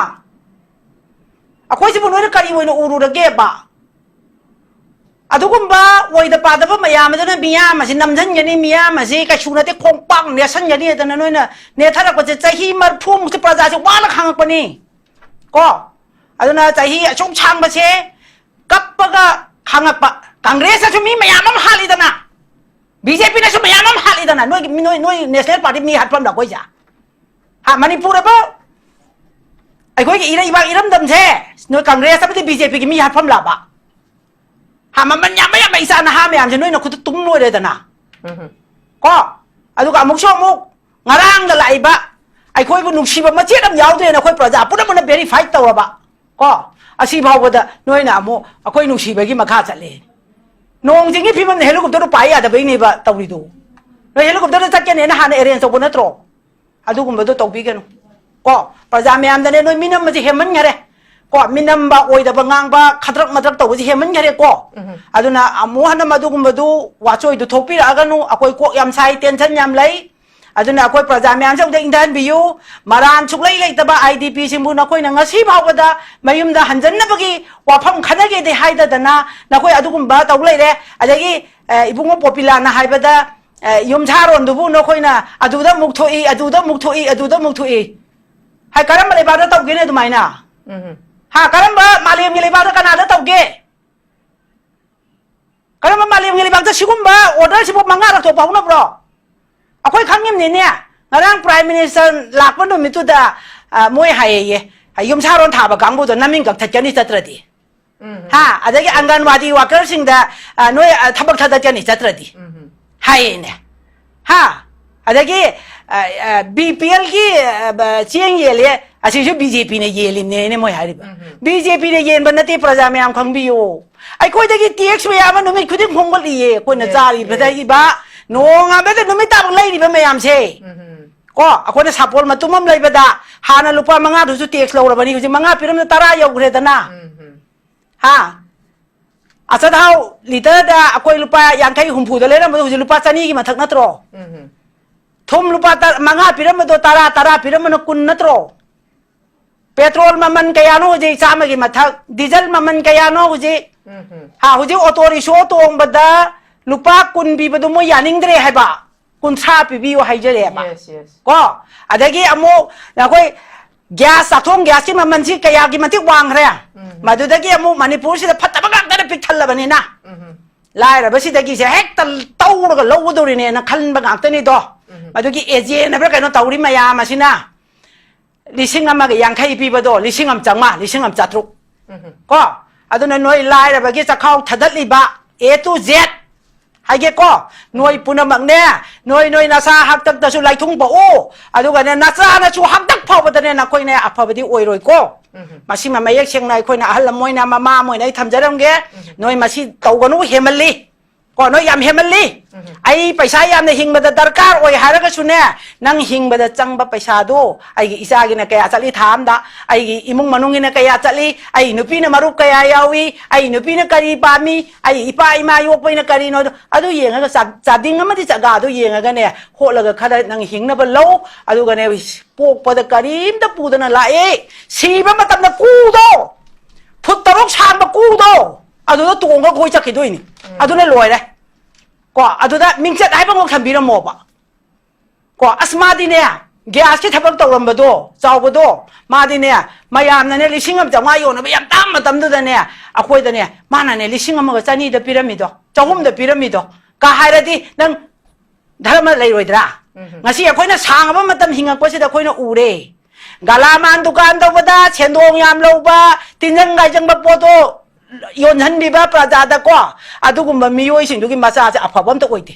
ꯑꯩꯈꯣꯏꯁꯤꯕꯨ ꯅꯣꯏꯅ ꯀꯔꯤ ꯑꯣꯏꯅ ꯎꯔꯨꯔꯒꯦꯕ? ꯑꯗꯨꯒꯨꯝꯕ ꯑꯣꯏꯗ ꯄꯥꯗꯕ ꯃꯌꯥꯝ ꯑꯗꯨꯅ ꯃꯤꯌꯥꯝ ꯑꯁꯤ ꯅꯝꯁꯤꯟꯒꯅꯤ, ꯃꯤꯌꯥꯝ ꯑꯁꯤ ꯀꯩꯁꯨ ꯅꯠꯇꯦ, ꯈꯣꯡꯄꯥꯛ ꯅꯦꯠꯁꯟꯒꯅꯤ ꯑꯗꯨꯅ ꯅꯣꯏꯅ ꯅꯦꯠꯊꯔꯛꯄꯁꯦ ꯆꯍꯤ ꯃꯔꯐꯨꯃꯨꯛꯁꯦ ꯄ꯭ꯔꯖꯥꯁꯦ ꯋꯥꯅ ꯈꯥꯡꯉꯛꯄꯅꯤ꯫ ꯀꯣ? ꯑꯗꯨꯅ ꯆꯍꯤ ꯑꯁꯨꯛ ꯁꯥꯡꯕꯁꯦ ꯀꯞꯄꯒ ꯈꯥꯡꯉꯛꯄ꯫ ꯀꯪꯒ꯭ꯔꯦꯁꯅꯁꯨ ꯃꯤ ꯃꯌꯥꯝ ꯑꯃ ꯍꯥꯠꯂꯤꯗꯅ, ꯕꯤ ꯖꯦ ꯄꯤꯅꯁꯨ ꯃꯌꯥꯝ ꯑꯃ ꯍꯥꯠꯂꯤꯗꯅ, ꯅꯣꯏꯒꯤ, ꯅꯣꯏ, ꯅꯣꯏ National Party ꯃꯤ ꯍꯥꯠꯐꯝꯗ ꯑꯩꯈꯣꯏꯁꯦ? ꯍꯥ, ꯃꯅꯤꯄꯨꯔ ꯑꯕꯨ ꯑꯩꯈꯣꯏꯒꯤ ꯏꯔꯩꯕꯥꯛ ꯏꯔꯝꯗꯝꯁꯦ ꯅꯣꯏ ꯀꯪꯒ꯭ꯔꯦꯁ ꯑꯃꯗꯤ ꯕꯤ ꯖꯦ ꯄꯤꯒꯤ ꯃꯤ ꯍꯥꯠꯐꯝ ꯂꯥꯛꯄ? ꯍꯥ, ꯃꯃꯜ ꯌꯥꯝꯕ ꯌꯥꯝꯕ ꯏꯆꯥ ꯅꯍꯥ ꯃꯌꯥꯝꯁꯦ ꯅꯣꯏꯅ ꯈꯨꯠꯇ ꯇꯨꯝ ꯂꯣꯏꯔꯦꯗꯅ꯫ ꯎꯝ꯫ ꯀꯣ? ꯑꯗꯨꯒ ꯑꯃꯨꯛꯁꯨ ꯑꯃꯨꯛ ꯉꯔꯥꯡꯗ ꯂꯥꯛꯏꯕ ꯑꯩꯈꯣꯏꯕꯨ ꯅꯨꯡꯁꯤꯕ ꯃꯆꯦꯠ ꯑꯃ ꯌꯥꯎꯗ꯭ꯔꯦꯅ ꯑꯩꯈꯣꯏ ꯄ꯭ꯔꯖꯥ ꯄꯨꯝꯅꯃꯛꯅ verify ꯇꯧꯔꯕ꯫ ꯀꯣ? ꯑꯁꯤ ꯐꯥꯎꯕꯗ ꯅꯣꯏꯅ ꯑꯃꯨꯛ ꯑꯩꯈꯣꯏ ꯅꯨꯡꯁꯤꯕꯒꯤ ꯃꯈꯥ ꯆꯠꯂꯦ꯫ ꯅꯣꯡ ꯆꯤꯡꯒꯤ ꯐꯤꯕꯝꯅ helicopterꯗꯨ ꯄꯥꯏ ꯌꯥꯗꯕꯩꯅꯦꯕ ꯇꯧꯔꯤꯗꯣ꯫ ꯅꯣꯏ helicopterꯗ ꯆꯠꯀꯦꯅꯦꯅ ꯍꯥꯟꯅ arrange ꯇꯧꯕ ꯅꯠꯇ꯭ꯔꯣ? ꯑꯗꯨꯒꯨꯝꯕꯗꯣ ꯇꯧꯕꯤꯒꯅꯨ꯫ ꯀꯣ? ꯄ꯭ꯔꯖꯥ ꯃꯌꯥꯝꯗꯅꯦ ꯅꯣꯏ ꯃꯤꯅꯝꯕꯁꯦ ꯍꯦꯟꯃꯟꯈꯔꯦ꯫ ꯀꯣ, ꯃꯤꯅꯝꯕ, ꯑꯣꯏꯗꯕ ꯉꯥꯡꯕ, ꯈꯗ꯭ꯔꯛ ꯃꯗ꯭ꯔꯛ ꯇꯧꯕꯁꯤ ꯍꯦꯟꯃꯟꯈꯔꯦꯀꯣ꯫ ꯎꯝ꯫ ꯑꯗꯨꯅ ꯑꯃꯨꯛ ꯍꯟꯅ ꯃꯗꯨꯒꯨꯝꯕꯗꯨ, ꯋꯥꯆꯣꯏꯗꯨ ꯊꯣꯛꯄꯤꯔꯛꯑꯒꯅꯨ꯫ ꯑꯩꯈꯣꯏ ꯀꯣꯛ ꯌꯥꯝ ꯁꯥꯏ, tension ꯌꯥꯝ ꯂꯩ꯫ ꯑꯗꯨꯅ ꯑꯩꯈꯣꯏ ꯄ꯭ꯔꯖꯥ ꯃꯌꯥꯝꯁꯦ ꯑꯃꯨꯛꯇ ꯏꯪꯊꯍꯟꯕꯤꯌꯨ꯫ ꯃꯔꯥꯟ ꯁꯨꯛꯂꯩ ꯂꯩꯇꯕ IDP ꯁꯤꯡꯕꯨ ꯅꯈꯣꯏꯅ ꯉꯁꯤ ꯐꯥꯎꯕꯗ ꯃꯌꯨꯝꯗ ꯍꯟꯖꯟꯅꯕꯒꯤ ꯋꯥꯐꯝ ꯈꯟꯅꯒꯦꯗꯤ ꯍꯥꯏꯗꯗꯅ ꯅꯈꯣꯏ ꯑꯗꯨꯒꯨꯝꯕ ꯇꯧ ꯂꯩꯔꯦ꯫ ꯑꯗꯒꯤ, ꯑ, ꯏꯕꯨꯡꯉꯣ ꯄꯣꯄꯤꯂꯥꯅ ꯍꯥꯏꯕꯗ, ꯑ, ꯌꯨꯝꯁꯥꯔꯣꯟꯗꯨꯕꯨ ꯅꯈꯣꯏꯅ ꯑꯗꯨꯗ ꯑꯃꯨꯛ ꯊꯣꯛꯏ, ꯑꯗꯨꯗ ꯑꯃꯨꯛ ꯊꯣꯛꯏ, ꯑꯗꯨꯗ ꯑꯃꯨꯛ ꯊꯣꯛꯏ꯫ ꯍꯥꯏ, ꯀꯔꯝꯕ ꯂꯩꯕꯥꯛꯇ ꯇꯧꯒꯦꯅꯦ ꯑꯗꯨꯃꯥꯏꯅ? ꯎꯝ꯫ ꯍꯥ, ꯀꯔꯝꯕ ꯃꯥꯂꯦꯝꯒꯤ ꯂꯩꯕꯥꯛꯇ ꯀꯅꯥꯗ ꯇꯧꯒꯦ? ꯀꯔꯝꯕ ꯃꯥꯂꯦꯝꯒꯤ ꯂꯩꯕꯥꯛꯇ ꯁꯤꯒꯨꯝꯕ order ꯁꯤꯕꯨ ꯃꯉꯥꯔꯛ ꯊꯣꯛꯄ ꯍꯧꯅꯕ꯭ꯔꯣ? ꯑꯩꯈꯣꯏ ꯈꯪꯉꯤꯕꯅꯤꯅꯦ꯫ ꯉꯔꯥꯡ Prime Minister ꯂꯥꯛꯄ ꯅꯨꯃꯤꯠꯇꯨꯗ, ꯑ, ꯃꯣꯏ ꯍꯥꯏꯌꯦꯌꯦ, "ꯌꯨꯝꯁꯥꯔꯣꯟ ꯊꯥꯕ ꯀꯥꯡꯕꯨꯗꯣ ꯅꯃꯤꯡ ꯀꯛꯊꯠꯀꯅꯤ ꯆꯠꯇ꯭ꯔꯗꯤ"꯫ ꯎꯝ꯫ ꯍꯥ? ꯑꯗꯒꯤ ꯑꯪꯒꯟꯋꯥꯗꯤ worker ꯁꯤꯡꯗ, ꯑ, "ꯅꯣꯏ, ꯑ, ꯊꯕꯛ ꯊꯥꯗꯠꯀꯅꯤ ꯆꯠꯇ꯭ꯔꯗꯤ"꯫ ꯎꯝ꯫ ꯍꯥꯏꯌꯦꯅꯦ꯫ ꯍꯥ? ꯑꯗꯒꯤ, ꯑ, ꯑ, BPL ꯒꯤ, ꯑ, ꯕ-, ꯆꯦꯡ ꯌꯦꯜꯂꯦ, ꯑꯁꯤꯁꯨ BJP ꯅ ꯌꯦꯜꯂꯤꯅꯦꯅ ꯃꯣꯏ ꯍꯥꯏꯔꯤꯕ꯫ ꯎꯝ꯫ BJP ꯅ ꯌꯦꯟꯕ ꯅꯠꯇꯦ, ꯄ꯭ꯔꯖꯥ ꯃꯌꯥꯝ ꯈꯪꯕꯤꯌꯨ꯫ ꯑꯩꯈꯣꯏꯗꯒꯤ tax ꯃꯌꯥꯝ ꯑꯃ ꯅꯨꯃꯤꯠ ꯈꯨꯗꯤꯡ ꯈꯣꯝꯒꯠꯂꯤꯌꯦ, ꯑꯩꯈꯣꯏꯅ ꯆꯥꯔꯤꯕꯗꯒꯤꯕ, ꯅꯣꯡꯉꯥꯟꯕꯗ ꯅꯨꯃꯤꯠ ꯇꯥꯕ ꯂꯩꯔꯤꯕ ꯃꯌꯥꯝꯁꯦ꯫ ꯎꯝ꯫ ꯀꯣ, ꯑꯩꯈꯣꯏꯅ ꯁꯥꯄꯣꯟ ꯃꯇꯨꯝ ꯑꯃ ꯂꯩꯕꯗ ꯍꯥꯟꯅ ꯂꯨꯄꯥ ꯃꯉꯥꯗꯨꯁꯨ tax ꯂꯧꯔꯕꯅꯤ, ꯍꯧꯖꯤꯛ ꯃꯉꯥ ꯄꯤꯔꯝꯗ ꯇꯔꯥ ꯌꯧꯈ꯭ꯔꯦꯗꯅ꯫ ꯎꯝ꯫ ꯍꯥ? ꯑꯆꯥꯊꯥꯎ ꯂꯤꯇꯔꯗ ꯑꯩꯈꯣꯏ ꯂꯨꯄꯥ ꯌꯥꯡꯈꯩ ꯍꯨꯝꯐꯨꯗ ꯂꯩꯔꯝꯕꯗꯣ ꯍꯧꯖꯤꯛ ꯂꯨꯄꯥ ꯆꯅꯤꯒꯤ ꯃꯊꯛ ꯅꯠꯇ꯭ꯔꯣ? ꯎꯝ꯫ ꯊꯨꯝ ꯂꯨꯄꯥ ꯇ-, ꯃꯉꯥ ꯄꯤꯔꯝꯕꯗꯣ ꯇꯔꯥ, ꯇꯔꯥ ꯄꯤꯔꯝꯕꯅ ꯀꯨꯟ ꯅꯠꯇ꯭ꯔꯣ? ꯄꯦꯇ꯭ꯔꯣꯜ ꯃꯃꯜ ꯀꯌꯥꯅꯣ ꯍꯧꯖꯤꯛ? ꯆꯥꯝꯃꯒꯤ ꯃꯊꯛ꯫ ꯗꯤꯖꯜ ꯃꯃꯜ ꯀꯌꯥꯅꯣ ꯍꯧꯖꯤꯛ? ꯎꯝ꯫ ꯍꯥ, ꯍꯧꯖꯤꯛ ꯑꯣꯇꯣ ꯔꯤꯛꯁꯣ ꯇꯣꯡꯕꯗ ꯂꯨꯄꯥ ꯀꯨꯟ ꯄꯤꯕꯗꯣ ꯃꯣꯏ ꯌꯥꯅꯤꯡꯗ꯭ꯔꯦ ꯍꯥꯏꯕ꯫ ꯀꯨꯟꯊ꯭ꯔꯥ ꯄꯤꯕꯤꯌꯨ ꯍꯥꯏꯖꯔꯦꯕ꯫ Yes, yes. ꯀꯣ? ꯑꯗꯒꯤ ꯑꯃꯨꯛ ꯑꯩꯈꯣꯏ gas, ꯆꯥꯛꯊꯣꯡ gasꯀꯤ ꯃꯃꯜꯁꯤ ꯀꯌꯥꯒꯤ ꯃꯇꯤꯛ ꯋꯥꯡꯈ꯭ꯔꯦ? ꯎꯝ꯫ ꯃꯗꯨꯗꯒꯤ ꯑꯃꯨꯛ ꯃꯅꯤꯄꯨꯔꯁꯤꯗ ꯐꯠꯇꯕ ꯉꯥꯛꯇꯅ ꯄꯤꯛꯊꯜꯂꯕꯅꯤꯅ, ꯎꯝ꯫ ꯂꯥꯏꯔꯕꯁꯤꯗꯒꯤꯁꯦ ꯍꯦꯛꯇ ꯇꯧꯔꯒ ꯂꯧꯒꯗꯧꯔꯤꯅꯦꯅ ꯈꯟꯕ ꯉꯥꯛꯇꯅꯤꯗꯣ꯫ ꯎꯝ꯫ ꯃꯗꯨꯒꯤ agent ꯍꯥꯏꯕ꯭ꯔꯥ ꯀꯩꯅꯣ ꯇꯧꯔꯤ ꯃꯌꯥꯝ ꯑꯁꯤꯅ ꯂꯤꯁꯤꯡ ꯑꯃꯒ ꯌꯥꯡꯈꯩ ꯄꯤꯕꯗꯣ ꯂꯤꯁꯤꯡ ꯑꯃ ꯆꯥꯝꯃꯉꯥ, ꯂꯤꯁꯤꯡ ꯑꯃ ꯆꯥꯇ꯭ꯔꯨꯛ꯫ ꯎꯝ꯫ ꯀꯣ? ꯑꯗꯨꯅ ꯅꯣꯏ ꯂꯥꯏꯔꯕꯒꯤ ꯆꯈꯥꯎ ꯊꯗꯠꯂꯤꯕ A to Z ꯍꯥꯏꯒꯦꯀꯣ, ꯅꯣꯏ ꯄꯨꯝꯅꯃꯛꯅꯦ, ꯅꯣꯏ, ꯅꯣꯏ ꯅꯁꯥ ꯍꯥꯛꯇꯛꯇꯁꯨ ꯂꯥꯏꯊꯨꯡ ꯄꯣꯛꯎ, ꯑꯗꯨꯒꯅꯦ ꯅꯆꯥꯅꯁꯨ ꯍꯥꯛꯇꯛ ꯐꯥꯎꯕꯗꯅꯦ ꯅꯈꯣꯏꯅꯦ ꯑꯐꯕꯗꯤ ꯑꯣꯏꯔꯣꯏꯀꯣ꯫ ꯎꯝ꯫ ꯃꯁꯤꯃ ꯃꯌꯦꯛ ꯁꯦꯡꯅ ꯑꯩꯈꯣꯏꯅ ꯑꯍꯜ ꯑꯃ ꯑꯣꯏꯅ, ꯃꯃꯥ ꯑꯃ ꯑꯣꯏꯅ ꯑꯩ ꯊꯝꯖꯔꯝꯒꯦ꯫ ꯎꯝ꯫ ꯅꯣꯏ ꯃꯁꯤ ꯇꯧꯒꯅꯨ, ꯍꯦꯟꯃꯜꯂꯤ꯫ ꯀꯣ, ꯅꯣꯏ ꯌꯥꯝ ꯍꯦꯟꯃꯜꯂꯤ꯫ ꯑꯩ ꯄꯩꯁꯥ ꯌꯥꯝꯅ ꯍꯤꯡꯕꯗ ꯗꯔꯀꯥꯔ ꯑꯣꯏ ꯍꯥꯏꯔꯒꯁꯨꯅꯦ, ꯅꯪ ꯍꯤꯡꯕꯗ ꯆꯪꯕ ꯄꯩꯁꯥꯗꯣ, ꯑꯩꯒꯤ ꯏꯆꯥꯒꯤꯅ ꯀꯌꯥ ꯆꯠꯂꯤ ꯊꯥ ꯑꯝꯗ, ꯑꯩꯒꯤ ꯏꯃꯨꯡ ꯃꯅꯨꯡꯒꯤꯅ ꯀꯌꯥ ꯆꯠꯂꯤ, ꯑꯩ ꯅꯨꯄꯤꯅ ꯃꯔꯨꯞ ꯀꯌꯥ ꯌꯥꯎꯏ, ꯑꯩ ꯅꯨꯄꯤꯅ ꯀꯔꯤ ꯄꯥꯝꯃꯤ, ꯑꯩ ꯏꯄꯥ ꯏꯃꯥ ꯌꯣꯛꯄꯩꯅ ꯀꯔꯤꯅꯣ, ꯑꯗꯨ, ꯑꯗꯨ ꯌꯦꯡꯉꯒ ꯆꯥ-, ꯆꯥꯗꯤꯡ ꯑꯃꯗꯤ ꯆꯥꯒꯥꯗꯣ ꯌꯦꯡꯉꯒꯅꯦ, ꯍꯣꯠꯂꯒ ꯈꯔ ꯅꯪ ꯍꯤꯡꯅꯕ ꯂꯧ꯫ ꯑꯗꯨꯒꯅꯦ, ꯄꯣꯛꯄꯗ ꯀꯔꯤꯝꯇ ꯄꯨꯗꯅ ꯂꯥꯛꯑꯦ, ꯁꯤꯕ ꯃꯇꯝꯗ ꯀꯨꯗꯣ, ꯐꯨꯠ ꯇꯔꯨꯛ ꯁꯥꯡꯕ ꯀꯨꯗꯣ, ꯑꯗꯨꯗ ꯇꯣꯡꯉꯒ ꯀꯣꯏ ꯆꯠꯈꯤꯗꯣꯏꯅꯤ꯫ ꯑꯗꯨꯅ ꯂꯣꯏꯔꯦ꯫ ꯀꯣ, ꯑꯗꯨꯗ ꯃꯤꯡꯆꯠ ꯍꯥꯏꯕ ꯑꯃ ꯊꯝꯕꯤꯔꯝꯃꯣꯕ꯫ ꯀꯣ, ꯑꯁ, ꯃꯥꯗꯤꯅꯦ, ꯒ꯭ꯌꯥꯁꯀꯤ ꯊꯕꯛ ꯇꯧꯔꯝꯕꯗꯣ, ꯆꯥꯎꯕꯗꯣ, ꯃꯥꯗꯤꯅꯦ, ꯃꯌꯥꯝꯅꯅꯦ ꯂꯤꯁꯤꯡ ꯑꯃ ꯆꯥꯝꯃꯉꯥ ꯌꯣꯟꯅꯕ ꯌꯥꯝ ꯇꯥꯡꯕ ꯃꯇꯝꯗꯨꯗꯅꯦ, ꯑꯩꯈꯣꯏꯗꯅꯦ, ꯃꯥꯅꯅꯦ ꯂꯤꯁꯤꯡ ꯑꯃꯒ ꯆꯅꯤꯗ ꯄꯤꯔꯝꯃꯤꯗꯣ, ꯆꯍꯨꯝꯗ ꯄꯤꯔꯝꯃꯤꯗꯣ, ꯀ ꯍꯥꯏꯔꯗꯤ ꯅꯪ ꯙꯔꯃ ꯂꯩꯔꯣꯏꯗ꯭ꯔꯥ? ꯉꯁꯤ ꯑꯩꯈꯣꯏꯅ ꯁꯥꯡꯉꯕ ꯃꯇꯝ ꯍꯤꯡꯉꯛꯄꯁꯤꯗ ꯑꯩꯈꯣꯏꯅ ꯎꯔꯦ꯫ ꯒꯂꯥꯃꯥꯟ ꯗꯨꯀꯥꯟ ꯇꯧꯕꯗ ꯁꯦꯟꯗꯣꯡ ꯌꯥꯝ ꯂꯧꯕ, ꯇꯤꯟꯖꯪ ꯀꯥꯏꯖꯪꯕ ꯄꯣꯠꯇꯣ ꯌꯣꯟꯍꯟꯕꯤꯕ ꯄ꯭ꯔꯖꯥꯗꯀꯣ, ꯑꯗꯨꯒꯨꯝꯕ ꯃꯤꯑꯣꯏꯁꯤꯡꯗꯨꯒꯤ ꯃꯆꯥꯁꯦ ꯑꯐꯕ ꯑꯝꯇ ꯑꯣꯏꯗꯦ꯫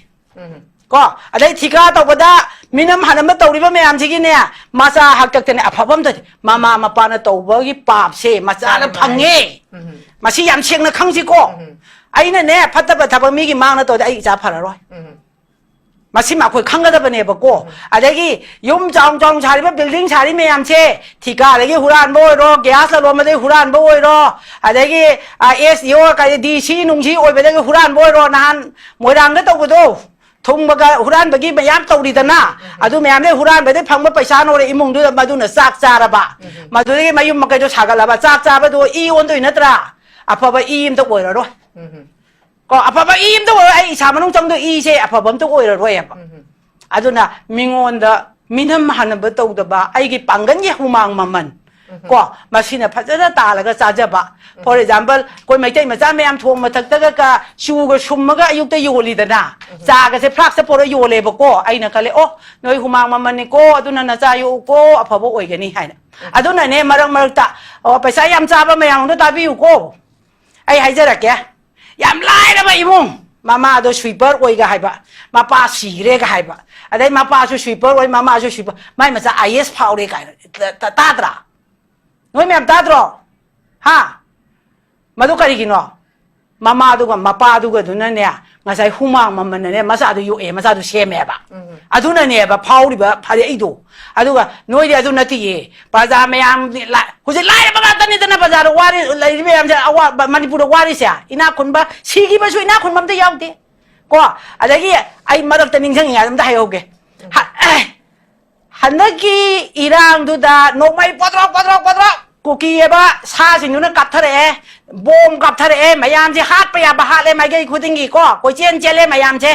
ꯀꯣ, ꯑꯗꯩ ꯊꯤꯀꯥ ꯇꯧꯕꯗ ꯃꯤꯅꯝ ꯍꯟꯅꯝꯕ ꯇꯧꯔꯤꯕ ꯃꯌꯥꯝꯁꯤꯒꯤꯅꯦ, ꯃꯆꯥ ꯍꯥꯛꯇꯛꯇꯅꯦ ꯑꯐꯕ ꯑꯝꯇ ꯅꯠꯇꯦ꯫ ꯃꯃꯥ ꯃꯄꯥꯅ ꯇꯧꯕꯒꯤ ꯄꯥꯞꯁꯦ ꯃꯆꯥꯅ ꯃꯥꯅꯦ, ꯃꯥꯅꯦ꯫ ꯐꯪꯉꯦ꯫ ꯃꯁꯤ ꯌꯥꯝ ꯁꯦꯡꯅ ꯈꯪꯁꯤꯀꯣ꯫ ꯑꯩꯅꯅꯦ, ꯐꯠꯇꯕ ꯊꯕꯛ ꯃꯤꯒꯤ ꯃꯥꯡꯅ ꯇꯧꯔꯗꯤ ꯑꯩ ꯏꯆꯥ ꯐꯔꯔꯣꯏ꯫ ꯃꯁꯤꯃ ꯑꯩꯈꯣꯏ ꯈꯪꯒꯗꯕꯅꯦꯕꯀꯣ꯫ ꯑꯗꯒꯤ ꯌꯨꯝ ꯆꯥꯎ ꯆꯥꯎꯅ ꯁꯥꯔꯤꯕ, building ꯁꯥꯔꯤ ꯃꯌꯥꯝꯁꯦ, ꯊꯤꯀꯥꯗꯒꯤ ꯍꯨꯔꯥꯟꯕ ꯑꯣꯏꯔꯣ, gas ꯂꯂꯣꯟꯕꯗꯒꯤ ꯍꯨꯔꯥꯟꯕ ꯑꯣꯏꯔꯣ, ꯑꯗꯒꯤ, ꯑ, S D O, ꯀꯔꯤ, D C ꯅꯨꯡꯁꯤ ꯑꯣꯏꯕꯗꯒꯤ ꯍꯨꯔꯥꯟꯕ ꯑꯣꯏꯔꯣ, ꯅꯍꯥꯟ ꯃꯣꯏꯔꯥꯡꯗ ꯇꯧꯕꯗꯣ, ꯊꯨꯡꯕꯒ ꯍꯨꯔꯥꯟꯕꯒꯤ ꯃꯌꯥꯝ ꯇꯧꯔꯤꯗꯅ, ꯑꯗꯨ ꯃꯌꯥꯝꯗꯩ ꯍꯨꯔꯥꯟꯕꯗꯩ ꯐꯪꯕ ꯄꯩꯁꯥꯅ ꯍꯣꯔꯦꯟ ꯏꯃꯨꯡꯗꯨꯗ ꯃꯗꯨꯅ ꯆꯥꯛ ꯆꯥꯔꯕ, ꯃꯗꯨꯗꯒꯤ ꯃꯌꯨꯝ ꯃꯀꯩꯗꯣ ꯁꯥꯒꯠꯂꯕ, ꯆꯥꯛ ꯆꯥꯕꯗꯣ ꯏ ꯑꯣꯟꯗꯣꯏ ꯅꯠꯇ꯭ꯔꯥ? ꯑꯐꯕ ꯏ ꯑꯝꯇ ꯑꯣꯏꯔꯔꯣꯏ꯫ ꯀꯣ, ꯑꯐꯕ ꯏ ꯑꯝꯇ ꯑꯣꯏꯔꯣꯏ, ꯑꯩ ꯏꯁꯥ ꯃꯅꯨꯡ ꯆꯪꯗꯣꯏ ꯏꯁꯦ ꯑꯐꯕ ꯑꯝꯇ ꯑꯣꯏꯔꯔꯣꯏꯕ꯫ ꯑꯗꯨꯅ ꯃꯤꯉꯣꯟꯗ ꯃꯤꯅꯝ ꯍꯟꯅꯕ ꯇꯧꯗꯕ, ꯑꯩꯒꯤ ꯄꯥꯡꯒꯜꯒꯤ ꯍꯨꯃꯥꯡ ꯃꯃꯜ, ꯀꯣ, ꯃꯁꯤꯅ ꯐꯖꯅ ꯇꯥꯜꯂꯒ ꯆꯥꯖꯕ꯫ For example, ꯑꯩꯈꯣꯏ ꯃꯩꯇꯩ ꯃꯆꯥ ꯃꯌꯥꯝ ꯊꯣꯡ ꯃꯊꯛꯇꯒ ꯀ-, ꯆꯨꯒ ꯁꯨꯝꯃꯒ ꯑꯌꯨꯛꯇ ꯌꯣꯜꯂꯤꯗꯅ, ꯆꯥꯒꯁꯦ flask ꯇ ꯄꯨꯔ ꯌꯣꯜꯂꯦꯕꯀꯣ꯫ ꯑꯩꯅ ꯈꯜꯂꯦ, "ꯑꯣ, ꯅꯣꯏ ꯍꯨꯃꯥꯡ ꯃꯃꯜꯅꯤꯀꯣ, ꯑꯗꯨꯅ ꯅꯆꯥ ꯌꯣꯛꯎꯀꯣ, ꯑꯐꯕ ꯑꯣꯏꯒꯅꯤ" ꯍꯥꯏꯅ꯫ ꯑꯗꯨꯅꯅꯦ, ꯃꯔꯛ ꯃꯔꯛꯇ, ꯑꯣ, ꯄꯩꯁꯥ ꯌꯥꯝ ꯆꯥꯕ ꯃꯌꯥꯝꯗꯣ ꯇꯥꯕꯤꯌꯨꯀꯣ꯫ ꯑꯩ ꯍꯥꯏꯖꯔꯛꯀꯦ, ꯌꯥꯝ ꯂꯥꯏꯔꯕ ꯏꯃꯨꯡ, ꯃꯃꯥꯗꯣ sweeper ꯑꯣꯏꯒ ꯍꯥꯏꯕ, ꯃꯄꯥ ꯁꯤꯈ꯭ꯔꯦꯒ ꯍꯥꯏꯕ, ꯑꯗꯩ ꯃꯄꯥꯁꯨ sweeper ꯑꯣꯏ, ꯃꯃꯥꯁꯨ sweeper, ꯃꯥꯏ ꯃꯆꯥ I A S ꯐꯥꯎꯔꯦ ꯀꯥꯏꯅ ꯇ-, ꯇ-, ꯇꯥꯗ꯭ꯔꯥ? ꯅꯣꯏ ꯃꯌꯥꯝ ꯇꯥꯗ꯭ꯔꯣ? ꯍꯥ? ꯃꯗꯨ ꯀꯔꯤꯒꯤꯅꯣ? ꯃꯃꯥꯗꯨꯒ ꯃꯄꯥꯗꯨꯒꯗꯨꯅꯅꯦ, ꯉꯁꯥꯏ ꯍꯨꯃꯥꯡ ꯃꯃꯟꯅꯅꯦ ꯃꯆꯥꯗꯨ ꯌꯣꯛꯑꯦ, ꯃꯆꯥꯗꯨ ꯁꯦꯝꯃꯦꯕ꯫ ꯑꯗꯨꯅꯅꯦꯕ ꯐꯥꯎꯔꯤꯕ ꯐꯔꯛꯏꯗꯣ꯫ ꯑꯗꯨꯒ ꯅꯣꯏꯗꯤ ꯑꯗꯨ ꯅꯠꯇꯤꯌꯦ, ꯄ꯭ꯔꯖꯥ ꯃꯌꯥꯝ, ꯂꯥ-, ꯍꯧꯖꯤꯛ ꯂꯥꯏꯔꯕ ꯉꯥꯛꯇꯅꯤꯗꯅ ꯕꯖꯥꯔꯗ ꯋꯥꯔꯤ, ꯂꯩꯔꯤ ꯃꯌꯥꯝꯁꯦ, ꯑꯋꯥ-, ꯃꯅꯤꯄꯨꯔꯗ ꯋꯥꯔꯤꯁꯦ꯫ ꯏꯅꯥꯛ ꯈꯨꯟꯕ, ꯁꯤꯈꯤꯕꯁꯨ ꯏꯅꯥꯛ ꯈꯨꯟꯕ ꯑꯝꯇ ꯌꯥꯎꯗꯦ꯫ ꯀꯣ, ꯑꯗꯒꯤ ꯑꯩ ꯃꯔꯛꯇ ꯅꯤꯡꯁꯤꯡꯉꯤꯉꯥꯏ ꯑꯝꯇ ꯍꯥꯏꯍꯧꯒꯦ꯫ ꯍ-, ꯍꯟꯗꯛꯀꯤ ꯏꯔꯥꯡꯗꯨꯗ ꯅꯣꯡꯃꯩ ꯄꯣꯗ꯭ꯔꯣꯛ, ꯄꯣꯗ꯭ꯔꯣꯛ, ꯄꯣꯗ꯭ꯔꯣꯛ ꯀꯨꯀꯤ ꯍꯥꯏꯕ ꯁꯥꯁꯤꯡꯗꯨꯅ ꯀꯥꯞꯊꯔꯛꯑꯦ, ꯕꯣꯝ ꯀꯥꯞꯊꯔꯛꯑꯦ, ꯃꯌꯥꯝꯁꯦ ꯍꯥꯠꯄ ꯌꯥꯕ ꯍꯥꯠꯂꯦ, ꯃꯥꯏꯀꯩ ꯈꯨꯗꯤꯡꯒꯤ ꯀꯣ, ꯀꯣꯏꯆꯦꯟ ꯆꯦꯜꯂꯦ ꯃꯌꯥꯝꯁꯦ꯫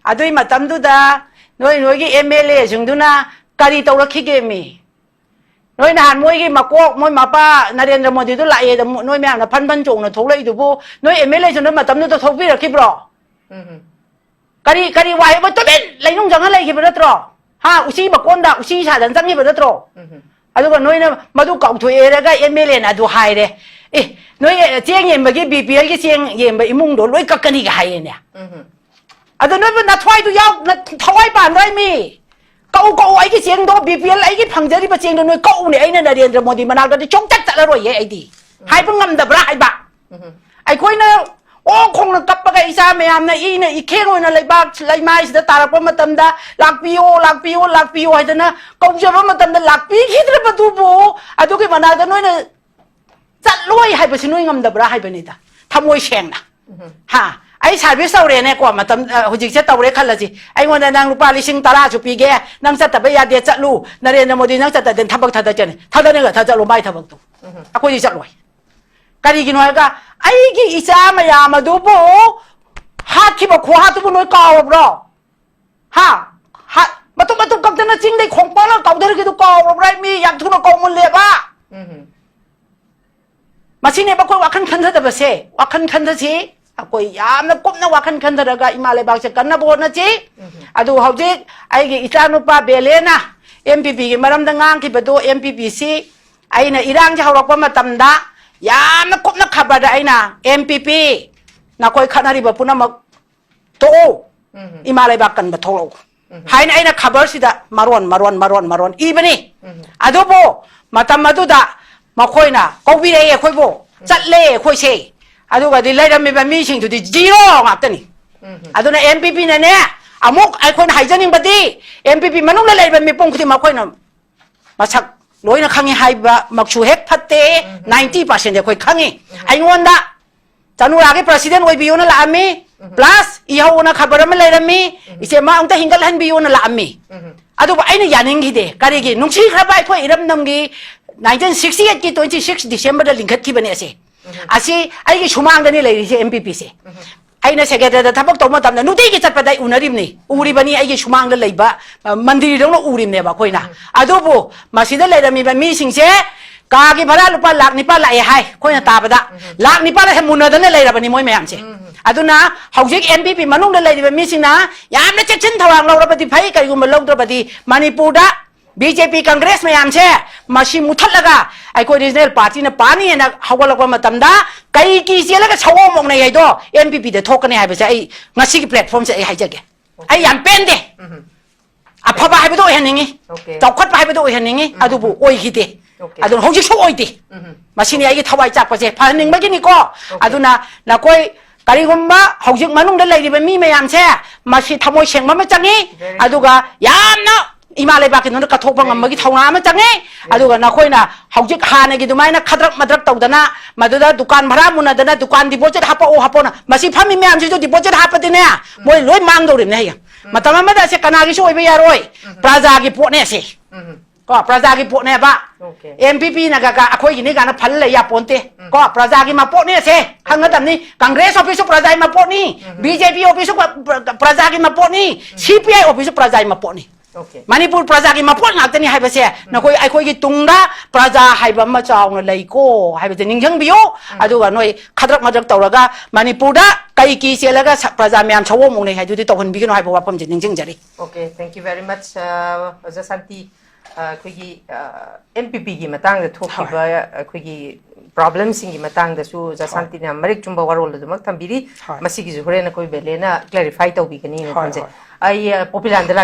ꯑꯗꯨꯏ ꯃꯇꯝꯗꯨꯗ ꯅꯣꯏ ꯅꯣꯏꯒꯤ ꯑꯦꯝ ꯑꯦꯜ ꯑꯦꯁꯤꯡꯗꯨꯅ ꯀꯔꯤ ꯇꯧꯔꯛꯈꯤꯒꯦ ꯃꯤ? ꯅꯣꯏ ꯅꯍꯥꯟ ꯃꯣꯏꯒꯤ ꯃꯀꯣꯛ, ꯃꯣꯏ ꯃꯄꯥ ꯅꯔꯦꯟꯗ꯭ꯔ ꯃꯣꯗꯤꯗꯨ ꯂꯥꯛꯑꯦꯗ ꯃꯣ-, ꯅꯣꯏ ꯃꯌꯥꯝꯅ ꯐꯟ ꯐꯟ ꯆꯣꯡꯅ ꯊꯣꯛꯂꯛꯏꯗꯨꯕꯨ, ꯅꯣꯏ ꯑꯦꯝ ꯑꯦꯜ ꯑꯦꯁꯤꯡꯗꯨ ꯃꯇꯝꯗꯨꯗ ꯊꯣꯛꯄꯤꯔꯛꯈꯤꯕ꯭ꯔꯣ? ꯎꯝ꯫ ꯀꯔꯤ, ꯀꯔꯤ ꯋꯥꯍꯩ? ꯃꯣꯏ ꯇꯨꯃꯤꯟ ꯂꯩꯅꯨꯡ ꯆꯪꯉ ꯂꯩꯈꯤꯕ ꯅꯠꯇ꯭ꯔꯣ? ꯍꯥ? ꯎꯆꯤ ꯃꯀꯣꯟꯗ ꯎꯆꯤ ꯁꯥꯗꯅ ꯆꯪꯈꯤꯕ ꯅꯠꯇ꯭ꯔꯣ? ꯎꯝ꯫ ꯑꯗꯨꯒ ꯅꯣꯏꯅ ꯃꯗꯨ ꯀꯥꯎꯊꯣꯛꯑꯦꯔꯒ ꯑꯦꯝ ꯑꯦꯜ ꯑꯦꯅ ꯑꯗꯨ ꯍꯥꯏꯔꯦ꯫ ꯑꯦ, ꯅꯣꯏ ꯆꯦꯡ ꯌꯦꯟꯕꯒꯤ ꯕꯤ ꯄꯤ ꯑꯦꯜꯒꯤ ꯆꯦꯡ ꯌꯦꯟꯕ ꯏꯃꯨꯡꯗꯣ ꯂꯣꯏ ꯀꯛꯀꯅꯤꯒ ꯍꯥꯏꯌꯦꯅꯦ꯫ ꯎꯝ꯫ ꯑꯗꯣ ꯅꯣꯏꯕꯨ ꯅꯊ꯭ꯋꯥꯏꯗꯨ ꯌꯥꯎ-, ꯅ-, ꯊꯋꯥꯏ ꯄꯥꯟꯕ꯭ꯔꯥ ꯃꯤ? ꯀꯛꯎ, ꯀꯛꯎ, ꯑꯩꯒꯤ ꯆꯦꯡꯗꯣ, ꯕꯤ ꯄꯤ ꯑꯦꯜ ꯑꯩꯒꯤ ꯐꯪꯖꯔꯤꯕ ꯆꯦꯡꯗꯣ ꯅꯣꯏ ꯀꯛꯎꯅꯦ, ꯑꯩꯅ ꯅꯔꯦꯟꯗ꯭ꯔ ꯃꯣꯗꯤ ꯃꯅꯥꯛꯇꯗꯤ ꯁꯨꯡꯆꯠ ꯆꯠꯂꯔꯣꯏꯌꯦ ꯑꯩꯗꯤ꯫ ꯎꯝ꯫ ꯍꯥꯏꯕ ꯉꯝꯗꯕ꯭ꯔꯥ ꯍꯥꯏꯕ? ꯎꯝ꯫ ꯑꯩꯈꯣꯏꯅ ꯑꯣ ꯈꯣꯡꯅ ꯀꯞꯄꯒ ꯏꯆꯥ ꯃꯌꯥꯝꯅ ꯏꯅ ꯏꯈꯦꯡ ꯑꯣꯏꯅ ꯂꯩꯕꯥꯛ ꯂꯩꯃꯥꯏꯁꯤꯗ ꯇꯥꯔꯛꯄ ꯃꯇꯝꯗ, "ꯂꯥꯛꯄꯤꯌꯣ, ꯂꯥꯛꯄꯤꯌꯣ, ꯂꯥꯛꯄꯤꯌꯣ" ꯍꯥꯏꯗꯅ ꯀꯧꯖꯕ ꯃꯇꯝꯗ ꯂꯥꯛꯄꯤꯈꯤꯗ꯭ꯔꯕꯗꯨꯕꯨ ꯑꯗꯨꯒꯤ ꯃꯅꯥꯛꯇ ꯅꯣꯏꯅ ꯆꯠꯂꯣꯏ ꯍꯥꯏꯕꯁꯤ ꯅꯣꯏ ꯉꯝꯗꯕ꯭ꯔꯥ ꯍꯥꯏꯕꯅꯤꯗ, ꯊꯃꯣꯏ ꯁꯦꯡꯅ꯫ ꯎꯝ꯫ ꯍꯥ? ꯑꯩ ꯁꯥꯔꯚꯤꯁ ꯇꯧꯔꯦꯅꯦꯀꯣ, ꯃꯇꯝ, ꯑ, ꯍꯧꯖꯤꯛꯁꯦ ꯇꯧꯔꯦ ꯈꯜꯂꯁꯤ, ꯑꯩꯉꯣꯟꯗ ꯅꯪ ꯂꯨꯄꯥ ꯂꯤꯁꯤꯡ ꯇꯔꯥꯁꯨ ꯄꯤꯒꯦ, ꯅꯪ ꯆꯠꯇꯕ ꯌꯥꯗꯦ, ꯆꯠꯂꯨ, ꯅꯔꯦꯟꯗ꯭ꯔ ꯃꯣꯗꯤ ꯅꯪ ꯆꯠꯇꯗꯤ ꯊꯕꯛ ꯊꯥꯗꯠꯀꯅꯤ, ꯊꯥꯗꯠꯅꯤꯡꯉ ꯊꯥꯗꯠꯂꯨ ꯃꯥꯏ ꯊꯕꯛꯇꯨ꯫ ꯎꯝ꯫ ꯑꯩꯈꯣꯏꯗꯤ ꯆꯠꯂꯣꯏ꯫ ꯀꯔꯤꯒꯤꯅꯣ ꯍꯥꯏꯔꯒ, ꯑꯩꯒꯤ ꯏꯆꯥ ꯃꯌꯥꯝ ꯑꯗꯨꯕꯨ ꯍꯥꯠꯈꯤꯕ ꯈꯨꯍꯥꯠꯇꯨꯕꯨ ꯅꯣꯏ ꯀꯥꯎꯔꯕ꯭ꯔꯣ? ꯍꯥ? ꯍꯥ? ꯃꯇꯨꯝ ꯃꯇꯨꯝ ꯀꯛꯇꯅ ꯆꯤꯡꯗꯩ ꯈꯣꯡꯄꯥꯛꯂ ꯀꯥꯎꯊꯔꯛꯈꯤꯗꯨ ꯀꯥꯎꯔꯕ꯭ꯔꯥ? ꯃꯤ ꯌꯥꯝ ꯊꯨꯅ ꯀꯥꯎꯃꯜꯂꯦꯕ꯫ ꯎꯝ꯫ ꯃꯁꯤꯅꯦꯕ ꯑꯩꯈꯣꯏ ꯋꯥꯈꯜ ꯈꯟꯊꯗꯕꯁꯦ꯫ ꯋꯥꯈꯜ ꯈꯟꯊꯁꯤ꯫ ꯑꯩꯈꯣꯏ ꯌꯥꯝꯅ ꯀꯨꯞꯅ ꯋꯥꯈꯜ ꯈꯟꯊꯔꯒ ꯏꯃꯥ ꯂꯩꯕꯥꯛꯁꯦ ꯀꯟꯅꯕ ꯍꯣꯠꯅꯁꯤ꯫ ꯎꯝ꯫ ꯑꯗꯨ ꯍꯧꯖꯤꯛ ꯑꯩꯒꯤ ꯏꯆꯥꯅꯨꯄꯥ ꯕꯦꯂꯦꯅ ꯑꯦꯝ ꯄꯤ ꯄꯤꯒꯤ ꯃꯔꯝꯗ ꯉꯥꯡꯈꯤꯕꯗꯣ, ꯑꯦꯝ ꯄꯤ ꯄꯤꯁꯤ ꯑꯩꯅ ꯏꯔꯥꯡꯁꯦ ꯍꯧꯔꯛꯄ ꯃꯇꯝꯗ ꯌꯥꯝꯅ ꯀꯨꯞꯅ ꯈꯕꯔꯗ ꯑꯩꯅ, "ꯑꯦꯝ ꯄꯤ ꯄꯤ, ꯅꯈꯣꯏ ꯈꯠꯅꯔꯤꯕ ꯄꯨꯝꯅꯃꯛ ꯇꯣꯛꯎ, ꯎꯝ꯫ ꯏꯃꯥ ꯂꯩꯕꯥꯛ ꯀꯟꯕ ꯊꯣꯛꯂꯛꯎ" ꯎꯝ꯫ ꯍꯥꯏꯅ ꯑꯩꯅ ꯈꯕꯔꯁꯤꯗ ꯃꯔꯣꯟ, ꯃꯔꯣꯟ, ꯃꯔꯣꯟ, ꯃꯔꯣꯟ ꯏꯕꯅꯤ꯫ ꯎꯝ꯫ ꯑꯗꯨꯕꯨ ꯃꯇꯝ ꯑꯗꯨꯗ ꯃꯈꯣꯏꯅ ꯀꯧꯕꯤꯔꯛꯑꯦ ꯑꯩꯈꯣꯏꯕꯨ, ꯎꯝ꯫ ꯆꯠꯂꯦ ꯑꯩꯈꯣꯏꯁꯦ꯫ ꯑꯗꯨꯒꯗꯤ ꯂꯩꯔꯝꯃꯤꯕ ꯃꯤꯁꯤꯡꯗꯨꯗꯤ zero ꯉꯥꯛꯇꯅꯤ꯫ ꯑꯗꯨꯅ M P P ꯅꯅꯦ, ꯑꯃꯨꯛ ꯑꯩꯈꯣꯏꯅ ꯍꯥꯏꯖꯅꯤꯡꯕꯗꯤ, M P P ꯃꯅꯨꯡꯗ ꯂꯩꯔꯤꯕ ꯃꯤꯄꯨꯝ ꯈꯨꯗꯤꯡꯃꯛ ꯑꯩꯈꯣꯏꯅ ꯃꯁꯛ ꯂꯣꯏꯅ ꯈꯪꯉꯤ ꯍꯥꯏꯕꯃꯛꯁꯨ ꯍꯦꯛ ꯐꯠꯇꯦ꯫ Ninety percent ꯑꯩꯈꯣꯏ ꯈꯪꯉꯤ꯫ ꯑꯩꯉꯣꯟꯗ ꯆꯅꯨꯔꯥꯒꯤ president ꯑꯣꯏꯕꯤꯌꯨꯅ ꯂꯥꯛꯑꯝꯃꯤ, plus ꯏꯍꯧꯅ ꯈꯕꯔ ꯑꯃ ꯂꯩꯔꯝꯃꯤ, ꯏꯆꯦ ꯃꯥ ꯑꯝꯇ ꯍꯤꯡꯒꯠꯍꯟꯕꯤꯌꯨꯅ ꯂꯥꯛꯑꯝꯃꯤ꯫ ꯑꯗꯨꯕꯨ ꯑꯩꯅ ꯌꯥꯅꯤꯡꯈꯤꯗꯦ꯫ ꯀꯔꯤꯒꯤ? ꯅꯨꯡꯁꯤꯈ꯭ꯔꯕ ꯑꯩꯈꯣꯏ ꯏꯔꯝꯗꯝꯒꯤ nineteen sixty eight ꯀꯤ twenty six December ꯗ ꯂꯤꯡꯈꯠꯈꯤꯕꯅꯦ ꯑꯁꯦ꯫ ꯑꯁꯤ ꯑꯩꯒꯤ ꯁꯨꯃꯥꯡꯗꯅꯤ ꯂꯩꯔꯤꯁꯦ M P P ꯁꯦ꯫ ꯑꯩꯅ secretary ꯗ ꯊꯕꯛ ꯇꯧꯕ ꯃꯇꯝꯗ ꯅꯨꯡꯇꯤꯒꯤ ꯆꯠꯄꯗ ꯑꯩ ꯎꯅꯔꯤꯕꯅꯤ, ꯎꯔꯤꯕꯅꯤ, ꯑꯩꯒꯤ ꯁꯨꯃꯥꯡꯗ ꯂꯩꯕ, ꯑ, ꯃꯟꯗꯤꯔꯗꯧꯅ ꯎꯔꯤꯕꯅꯦꯕ ꯑꯩꯈꯣꯏꯅ꯫ ꯑꯗꯨꯕꯨ ꯃꯁꯤꯗ ꯂꯩꯔꯝꯃꯤꯕ ꯃꯤꯁꯤꯡꯁꯦ ꯀꯥꯒꯤ ꯚꯔꯥ ꯂꯨꯄꯥ ꯂꯥꯈ ꯅꯤꯄꯥꯜ ꯂꯥꯛꯑꯦ ꯍꯥꯏ, ꯑꯩꯈꯣꯏꯅ ꯇꯥꯕꯗ꯫ ꯂꯥꯈ ꯅꯤꯄꯥꯜ ꯍꯥꯏꯁꯦ ꯃꯨꯟꯅꯗꯅ ꯂꯩꯔꯕꯅꯤ ꯃꯣꯏ ꯃꯌꯥꯝꯁꯦ꯫ ꯑꯗꯨꯅ ꯍꯧꯖꯤꯛ M P P ꯃꯅꯨꯡꯗ ꯂꯩꯔꯤꯕ ꯃꯤꯁꯤꯡꯅ ꯌꯥꯝꯅ ꯆꯦꯛꯁꯤꯟ ꯊꯧꯔꯥꯡ ꯂꯧꯔꯕꯗꯤ ꯐꯩ, ꯀꯔꯤꯒꯨꯝꯕ ꯂꯧꯗ꯭ꯔꯕꯗꯤ ꯃꯅꯤꯄꯨꯔꯗ B J P Congress ꯃꯌꯥꯝꯁꯦ ꯃꯁꯤ ꯃꯨꯊꯠꯂꯒ ꯑꯩꯈꯣꯏ regional party ꯅ ꯄꯥꯅꯤ ꯍꯥꯏꯅ ꯍꯧꯒꯠꯂꯛꯄ ꯃꯇꯝꯗ ꯀꯩ ꯀꯤ ꯆꯦꯜꯂꯒ ꯁꯑꯣꯝ ꯑꯣꯛꯅꯩ ꯍꯥꯏꯗꯣ M P P ꯗ ꯊꯣꯛꯀꯅꯤ ꯍꯥꯏꯕꯁꯦ ꯑꯩ ꯉꯁꯤꯒꯤ platform ꯁꯦ ꯑꯩ ꯍꯥꯏꯖꯒꯦ꯫ ꯑꯩ ꯌꯥꯝ ꯄꯦꯟꯗꯦ꯫ ꯑꯐꯕ ꯍꯥꯏꯕꯗꯣ ꯑꯣꯏꯍꯟꯅꯤꯡꯉꯤ, Okay. ꯆꯥꯎꯈꯠꯄ ꯍꯥꯏꯕꯗꯣ ꯑꯣꯏꯍꯟꯅꯤꯡꯉꯤ, ꯑꯗꯨꯕꯨ ꯑꯣꯏꯈꯤꯗꯦ꯫ Okay. ꯑꯗꯨꯅ ꯍꯧꯖꯤꯛꯁꯨ ꯑꯣꯏꯗꯦ꯫ ꯃꯁꯤꯅꯤ ꯑꯩꯒꯤ ꯊꯋꯥꯏ ꯆꯥꯛꯄꯁꯦ, ꯐꯍꯟꯅꯤꯡꯕꯒꯤꯅꯤꯀꯣ꯫ Okay. ꯑꯗꯨꯅ ꯅꯈꯣꯏ ꯀꯔꯤꯒꯨꯝꯕ ꯍꯧꯖꯤꯛ ꯃꯅꯨꯡꯗ ꯂꯩꯔꯤꯕ ꯃꯤ ꯃꯌꯥꯝꯁꯦ, ꯃꯁꯤ ꯊꯃꯣꯏ ꯁꯦꯡꯕ ꯑꯃ ꯆꯪꯉꯤ, Very good. ꯑꯗꯨꯒ ꯌꯥꯝꯅ ꯏꯃꯥ ꯂꯩꯕꯥꯛꯀꯤ ꯅꯨꯡꯗ ꯀꯠꯊꯣꯛꯄ Very ꯉꯝꯕꯒꯤ good. ꯊꯧꯅꯥ ꯑꯃ ꯆꯪꯉꯤ꯫ Very ꯑꯗꯨꯒ good. ꯅꯈꯣꯏꯅ ꯍꯧꯖꯤꯛ ꯍꯥꯟꯅꯒꯤ ꯑꯗꯨꯃꯥꯏꯅ ꯈꯗ꯭ꯔꯛ ꯃꯗ꯭ꯔꯛ ꯇꯧꯗꯅ, ꯃꯗꯨꯗ ꯗꯨꯀꯥꯟ ꯚꯔꯥ ꯃꯨꯟꯅꯗꯅ, ꯗꯨꯀꯥꯟ deposit ꯍꯥꯞꯄꯛꯑꯣ ꯍꯥꯞꯄꯛꯑꯣꯅ, ꯃꯁꯤ ꯐꯝꯃꯤ ꯃꯌꯥꯝꯁꯤꯁꯨ deposit ꯍꯥꯞꯄꯗꯤꯅꯦ, ꯃꯣꯏ ꯂꯣꯏ ꯃꯥꯡꯗꯧꯔꯤꯕꯅꯦ ꯍꯌꯦꯡ꯫ ꯃꯇꯝ ꯑꯃꯗ ꯑꯁꯦ ꯀꯅꯥꯒꯤꯁꯨ ꯑꯣꯏꯕ ꯌꯥꯔꯣꯏ, ꯄ꯭ꯔꯖꯥꯒꯤ ꯄꯣꯠꯅꯦ ꯑꯁꯦ꯫ ꯀꯣ, ꯄ꯭ꯔꯖꯥꯒꯤ ꯄꯣꯠꯅꯦꯕ꯫ Okay. M P P ꯅꯒ ꯀ-, ꯑꯩꯈꯣꯏꯒꯤꯅꯤ ꯀꯥꯏꯅ ꯐꯜ ꯂꯩ ꯌꯥꯄꯣꯟꯇꯦ꯫ ꯀꯣ, ꯄ꯭ꯔꯖꯥꯒꯤ ꯃꯄꯣꯠꯅꯤ ꯑꯁꯦ, ꯈꯪꯒꯗꯕꯅꯤ꯫ Congress office ꯁꯨ ꯄ꯭ꯔꯖꯥꯒꯤ ꯃꯄꯣꯠꯅꯤ, B J P office ꯁꯨ ꯄ꯭ꯔ-, ꯄ꯭ꯔ-, ꯄ꯭ꯔꯖꯥꯒꯤ ꯃꯄꯣꯠꯅꯤ, C P I office ꯁꯨ ꯄ꯭ꯔꯖꯥꯒꯤ ꯃꯄꯣꯠꯅꯤ꯫ Okay. ꯃꯅꯤꯄꯨꯔ ꯄ꯭ꯔꯖꯥꯒꯤ ꯃꯄꯣꯠ ꯉꯥꯛꯇꯅꯤ ꯍꯥꯏꯕꯁꯦ ꯅꯈꯣꯏ, ꯑꯩꯈꯣꯏꯒꯤ ꯇꯨꯡꯗ ꯄ꯭ꯔꯖꯥ ꯍꯥꯏꯕ ꯑꯃ ꯆꯥꯎꯅ ꯂꯩꯀꯣ ꯍꯥꯏꯕꯁꯦ ꯅꯤꯡꯁꯤꯡꯕꯤꯌꯨ꯫ ꯑꯗꯨꯒ ꯅꯣꯏ ꯈꯗ꯭ꯔꯛ ꯃꯗ꯭ꯔꯛ ꯇꯧꯔꯒ ꯃꯅꯤꯄꯨꯔꯗ ꯀꯩ ꯀꯤ ꯆꯦꯜꯂꯒ ꯁ-, ꯄ꯭ꯔꯖꯥ ꯃꯌꯥꯝ ꯁꯑꯣꯝ ꯑꯣꯛꯅꯩ ꯍꯥꯏꯗꯨꯗꯤ ꯇꯧꯍꯟꯕꯤꯒꯅꯨ ꯍꯥꯏꯕ ꯋꯥꯐꯝꯁꯦ ꯅꯤꯡꯁꯤꯡꯖꯔꯤ꯫ Okay, thank you very much, ꯑ, ꯑꯣꯖꯥ ꯁꯥꯟꯇꯤ꯫ ꯑ, ꯑꯩꯈꯣꯏꯒꯤ, ꯑ, M P P ꯒꯤ ꯃꯇꯥꯡꯗ ꯊꯣꯛꯈꯤꯕ, ꯍꯣꯏ꯫ ꯑꯩꯈꯣꯏꯒꯤ problem ꯁꯤꯡꯒꯤ ꯃꯇꯥꯡꯗꯁꯨ ꯑꯣꯖꯥ ꯍꯣꯏ꯫ ꯁꯥꯟꯇꯤꯅ ꯌꯥꯝ ꯃꯔꯤꯛ ꯆꯨꯝꯕ ꯋꯥꯔꯣꯜ ꯑꯗꯨꯃꯛ ꯊꯝꯕꯤꯔꯤ꯫ ꯍꯣꯏ꯫ ꯃꯁꯤꯒꯤꯁꯨ ꯍꯣꯔꯦꯟ ꯑꯩꯈꯣꯏ ꯕꯦꯂꯦꯅ clarify ꯇꯧꯕꯤꯒꯅꯤꯅ ꯍꯣꯏ, ꯈꯟꯖꯩ꯫ ꯍꯣꯏ꯫ ꯑꯩ, ꯑ, ꯄꯣꯄꯤꯂꯥꯟꯗ ꯂꯥꯛꯆꯒꯦ꯫